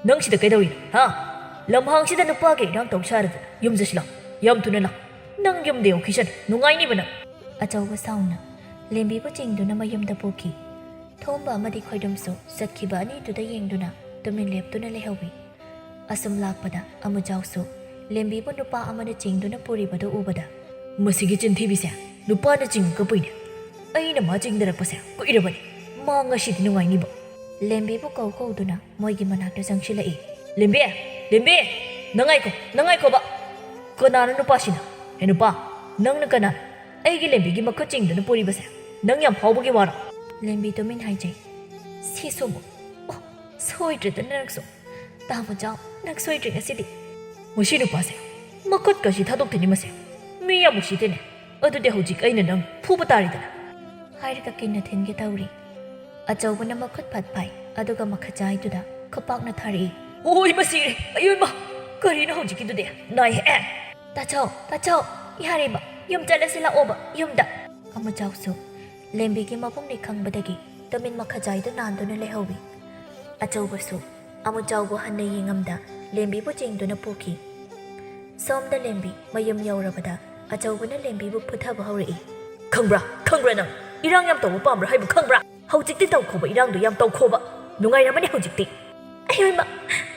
"ꯅꯪ ꯁꯤꯗ ꯀꯩꯗꯧꯔꯤꯅꯣ, ꯍꯥ? ꯂꯝꯍꯥꯡꯁꯤꯗ ꯅꯨꯄꯥꯒ ꯏꯔꯥꯡ ꯇꯧ ꯁꯥꯔꯗꯅ ꯌꯨꯝ ꯆꯠꯁꯤ ꯂꯥꯎ꯫ ꯌꯥꯝ ꯊꯨꯅ ꯂꯥꯎ꯫ ꯅꯪ ꯌꯨꯝꯗ ꯌꯧꯈꯤꯁꯅꯨ, ꯅꯨꯡꯉꯥꯏꯅꯤꯕ ꯅꯪ!" ꯑꯆꯧꯕ ꯁꯥꯎꯅ ꯂꯦꯝꯕꯤꯕꯨ ꯆꯤꯡꯗꯨꯅ ꯃꯌꯨꯝꯗ ꯄꯨꯈꯤ꯫ ꯊꯣꯝꯕ ꯑꯃꯗꯤ ꯈꯣꯏꯗꯣꯝꯁꯨ ꯆꯠꯈꯤꯕ ꯑꯅꯤꯗꯨꯗ ꯌꯦꯡꯗꯨꯅ ꯇꯨꯃꯤꯟ ꯂꯦꯞꯇꯨꯅ ꯂꯩꯍꯧꯏ꯫ ꯑꯁꯨꯝ ꯂꯥꯛꯄꯗ ꯑꯃꯨꯖꯥꯎꯁꯨ ꯂꯦꯝꯕꯤꯕꯨ ꯅꯨꯄꯥ ꯑꯃꯅ ꯆꯤꯡꯗꯨꯅ ꯄꯨꯔꯤꯕꯗꯨ ꯎꯕꯗ, "ꯃꯁꯤꯒꯤ ꯆꯤꯟꯊꯤꯕꯤꯁꯦ ꯅꯨꯄꯥꯅ ꯆꯤꯡꯉꯒ ꯄꯨꯏꯅꯦ꯫ ꯑꯩꯅ ꯃꯥ ꯆꯤꯡꯗꯔꯛꯄꯁꯦ ꯀꯨꯏꯔꯕꯅꯤ꯫ ꯃꯥ ꯉꯁꯤꯗꯤ ꯅꯨꯡꯉꯥꯏꯅꯤꯕ!" ꯂꯦꯝꯕꯤꯕꯨ ꯀꯧ ꯀꯧꯗꯨꯅ ꯃꯣꯏꯒꯤ ꯃꯅꯥꯛꯇ ꯆꯪꯁꯤꯜꯂꯛꯏ꯫ "ꯂꯦꯝꯕꯤ! ꯂꯦꯝꯕꯤ! ꯅꯪ ꯉꯥꯏꯈꯣ, ꯅꯪ ꯉꯥꯏꯈꯣꯕ! ꯀꯅꯥꯅꯣ ꯅꯨꯄꯥꯁꯤꯅ? ꯍꯦ ꯅꯨꯄꯥ, ꯅꯪꯅ ꯀꯅꯥꯅꯣ? ꯑꯩꯒꯤ ꯂꯦꯝꯕꯤꯒꯤ ꯃꯈꯨꯠ ꯆꯤꯡꯗꯨꯅ ꯄꯨꯔꯤꯕꯁꯦ ꯅꯪ ꯌꯥꯝ ꯐꯥꯎꯕꯒꯤ ꯋꯥꯔꯣ?" ꯂꯦꯝꯕꯤ ꯇꯨꯃꯤꯟ ꯍꯥꯏꯖꯩ꯫ "ꯁꯤꯁꯨ ꯑꯃꯨꯛ! ꯑꯣ, ꯁꯣꯏꯗ꯭ꯔꯦꯗꯅ ꯅꯪꯁꯨ꯫ ꯇꯥꯃꯣ ꯆꯥꯎ, ꯅꯪ ꯁꯣꯏꯗ꯭ꯔꯦ ꯉꯁꯤꯗꯤ꯫ ꯃꯁꯤ ꯅꯨꯄꯥꯁꯦ ꯃꯈꯨꯠꯀꯁꯤ ꯊꯥꯗꯣꯛꯇꯦꯅꯦ ꯃꯁꯦ꯫ ꯃꯤ ꯌꯥꯝ ꯎꯁꯤꯠꯇꯦꯅꯦ꯫ ꯑꯗꯨꯗꯤ ꯍꯧꯖꯤꯛ ꯑꯩꯅ ꯅꯪ ꯐꯨꯕ ꯇꯥꯔꯦꯗꯅ!" ꯍꯥꯏꯔꯒ ꯀꯤꯟꯅ ꯊꯤꯟꯒꯦ ꯇꯧꯔꯤ꯫ ꯑꯆꯧꯕꯅ ꯃꯈꯨꯠ ꯐꯠ ꯐꯥꯏ, ꯑꯗꯨꯒ ꯃꯈꯖꯥꯏꯗꯨꯗ ꯈꯨꯄꯥꯛꯅ ꯊꯥꯔꯛꯏ꯫ "ꯑꯣꯏ, ꯃꯁꯤꯔꯦ! ꯑꯌꯣꯏꯃ! ꯀꯔꯤꯅꯣ ꯍꯧꯖꯤꯛꯀꯤꯗꯨꯗꯤ? ꯅꯥꯏꯍꯦ!" "ꯇꯥꯆꯧ, ꯇꯥꯆꯧ, ꯌꯥꯔꯦꯕ, ꯌꯨꯝ ꯆꯠꯂꯁꯤ ꯂꯥꯛꯑꯣꯕ, ꯌꯨꯝꯗ!" ꯑꯃꯨꯖꯥꯎꯁꯨ ꯂꯦꯝꯕꯤꯒꯤ ꯃꯕꯨꯡꯅꯤ ꯈꯪꯕꯗꯒꯤ ꯇꯨꯃꯤꯟ ꯃꯈꯖꯥꯏꯗꯨ ꯅꯥꯟꯗꯨꯅ ꯂꯩꯍꯧꯏ꯫ ꯑꯆꯧꯕꯁꯨ ꯑꯃꯨꯖꯥꯎꯕꯨ ꯍꯟꯅ ꯌꯦꯡꯉꯝꯗ ꯂꯦꯝꯕꯤꯕꯨ ꯆꯦꯡꯗꯨꯅ ꯄꯨꯈꯤ꯫ ꯁꯣꯝꯗ ꯂꯦꯝꯕꯤ ꯃꯌꯨꯝ ꯌꯧꯔꯕꯗ ꯑꯆꯧꯕꯅ ꯂꯦꯝꯕꯤꯕꯨ ꯐꯨꯊꯕ ꯍꯧꯔꯛꯏ꯫ "ꯈꯪꯕ꯭ꯔꯥ? ꯈꯪꯕ꯭ꯔꯥ ꯅꯪ? ꯏꯔꯥꯡ ꯌꯥꯝ ꯇꯧꯕ ꯄꯥꯝꯕ꯭ꯔꯥ ꯍꯥꯏꯕꯨ ꯈꯪꯕ꯭ꯔꯥ? ꯍꯧꯖꯤꯛꯇꯤ ꯇꯧꯈꯣꯕ, ꯏꯔꯥꯡꯗꯣ ꯌꯥꯝ ꯇꯧꯈꯣꯕ꯫ ꯅꯨꯡꯉꯥꯏꯔꯝꯃꯅꯤ ꯍꯧꯖꯤꯛꯇꯤ!" "ꯑꯌꯣꯏꯃ!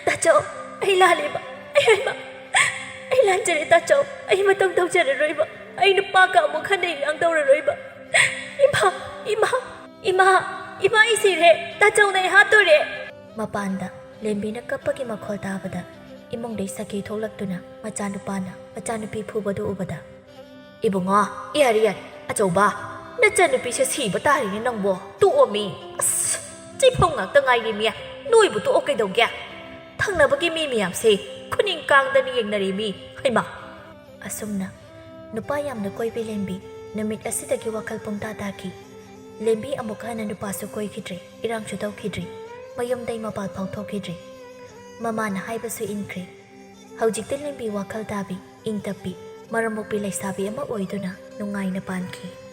ꯇꯥꯆꯧ, ꯑꯩ ꯂꯥꯜꯂꯦꯕ! ꯑꯌꯣꯏꯃ! ꯑꯩ ꯂꯥꯟꯖꯔꯦ ꯇꯥꯆꯧ! ꯑꯩ ꯃꯇꯧ ꯇꯧꯖꯔꯔꯣꯏꯕ! ꯑꯩ ꯅꯨꯄꯥꯒ ꯑꯃꯨꯛ ꯍꯟꯅ ꯏꯔꯥꯡ ꯇꯧꯔꯔꯣꯏꯕ! ꯏꯃꯥ! ꯏꯃꯥ! ꯏꯃꯥ! ꯏꯃꯥ, ꯑꯩ ꯁꯤꯔꯦ! ꯇꯥꯆꯧꯅ ꯑꯩ ꯍꯥꯠꯇꯣꯔꯦ!" ꯃꯄꯥꯟꯗ ꯂꯦꯝꯕꯤꯅ ꯀꯞꯄꯒꯤ ꯃꯈꯣꯜ ꯇꯥꯕꯗ ꯏꯃꯨꯡꯗꯩ ꯁꯈꯤ ꯊꯣꯛꯂꯛꯇꯨꯅ ꯃꯆꯥꯅꯨꯄꯥꯅ ꯃꯆꯥꯅꯨꯄꯤ ꯐꯨꯕꯗꯨ ꯎꯕꯗ, "ꯏꯕꯨꯡꯉꯣ, ꯌꯥꯔꯦ, ꯌꯥꯔꯦ, ꯑꯆꯧꯕ, ꯅꯆꯟꯅꯨꯄꯤꯁꯦ ꯁꯤꯕ ꯇꯥꯔꯦꯅꯦ ꯅꯪꯕꯣ, ꯇꯣꯛꯑꯣꯃꯤ꯫ ꯑꯁ!" ꯆꯤꯐꯧ ꯉꯥꯛꯇ ꯉꯥꯏꯔꯦꯃꯤ꯫ ꯅꯣꯏꯕꯨ ꯇꯣꯛꯑꯣ ꯀꯩꯗꯧꯒꯦ? ꯊꯪꯅꯕꯒꯤ ꯃꯤ ꯃꯌꯥꯝꯁꯦ ꯈꯨꯅꯤꯡ ꯀꯥꯡꯗꯅ ꯌꯦꯡꯅꯔꯦꯃꯤ꯫ ꯍꯩꯃꯥ! ꯑꯁꯨꯝꯅ ꯅꯨꯄꯥ ꯌꯥꯝꯅ ꯀꯣꯏꯕꯤ ꯂꯦꯝꯕꯤ ꯅꯨꯃꯤꯠ ꯑꯁꯤꯗꯒꯤ ꯋꯥꯈꯜ ꯄꯨꯡꯇꯥ ꯇꯥꯈꯤ꯫ ꯂꯦꯝꯕꯤ ꯑꯃꯨꯛ ꯍꯟꯅ ꯅꯨꯄꯥꯁꯨ ꯀꯣꯏꯈꯤꯗ꯭ꯔꯦ, ꯏꯔꯥꯡꯁꯨ ꯇꯧꯈꯤꯗ꯭ꯔꯦ, ꯃꯌꯨꯝꯗꯩ ꯃꯄꯥꯜ ꯐꯥꯎ ꯊꯣꯛꯈꯤꯗ꯭ꯔꯦ꯫ ꯃꯃꯥꯅ ꯍꯥꯏꯕꯁꯨ ꯏꯟꯈ꯭ꯔꯦ꯫ ꯍꯧꯖꯤꯛꯇꯤ ꯂꯦꯝꯕꯤ ꯋꯥꯈꯜ ꯇꯥꯕꯤ, ꯏꯪ ꯇꯞꯄꯤ, ꯃꯔꯝ ꯃꯣꯛꯄꯤ ꯂꯩꯁꯥꯕꯤ ꯑꯃ ꯑꯣꯏꯗꯨꯅ ꯅꯨꯡꯉꯥꯏꯅ ꯄꯥꯟꯈꯤ꯫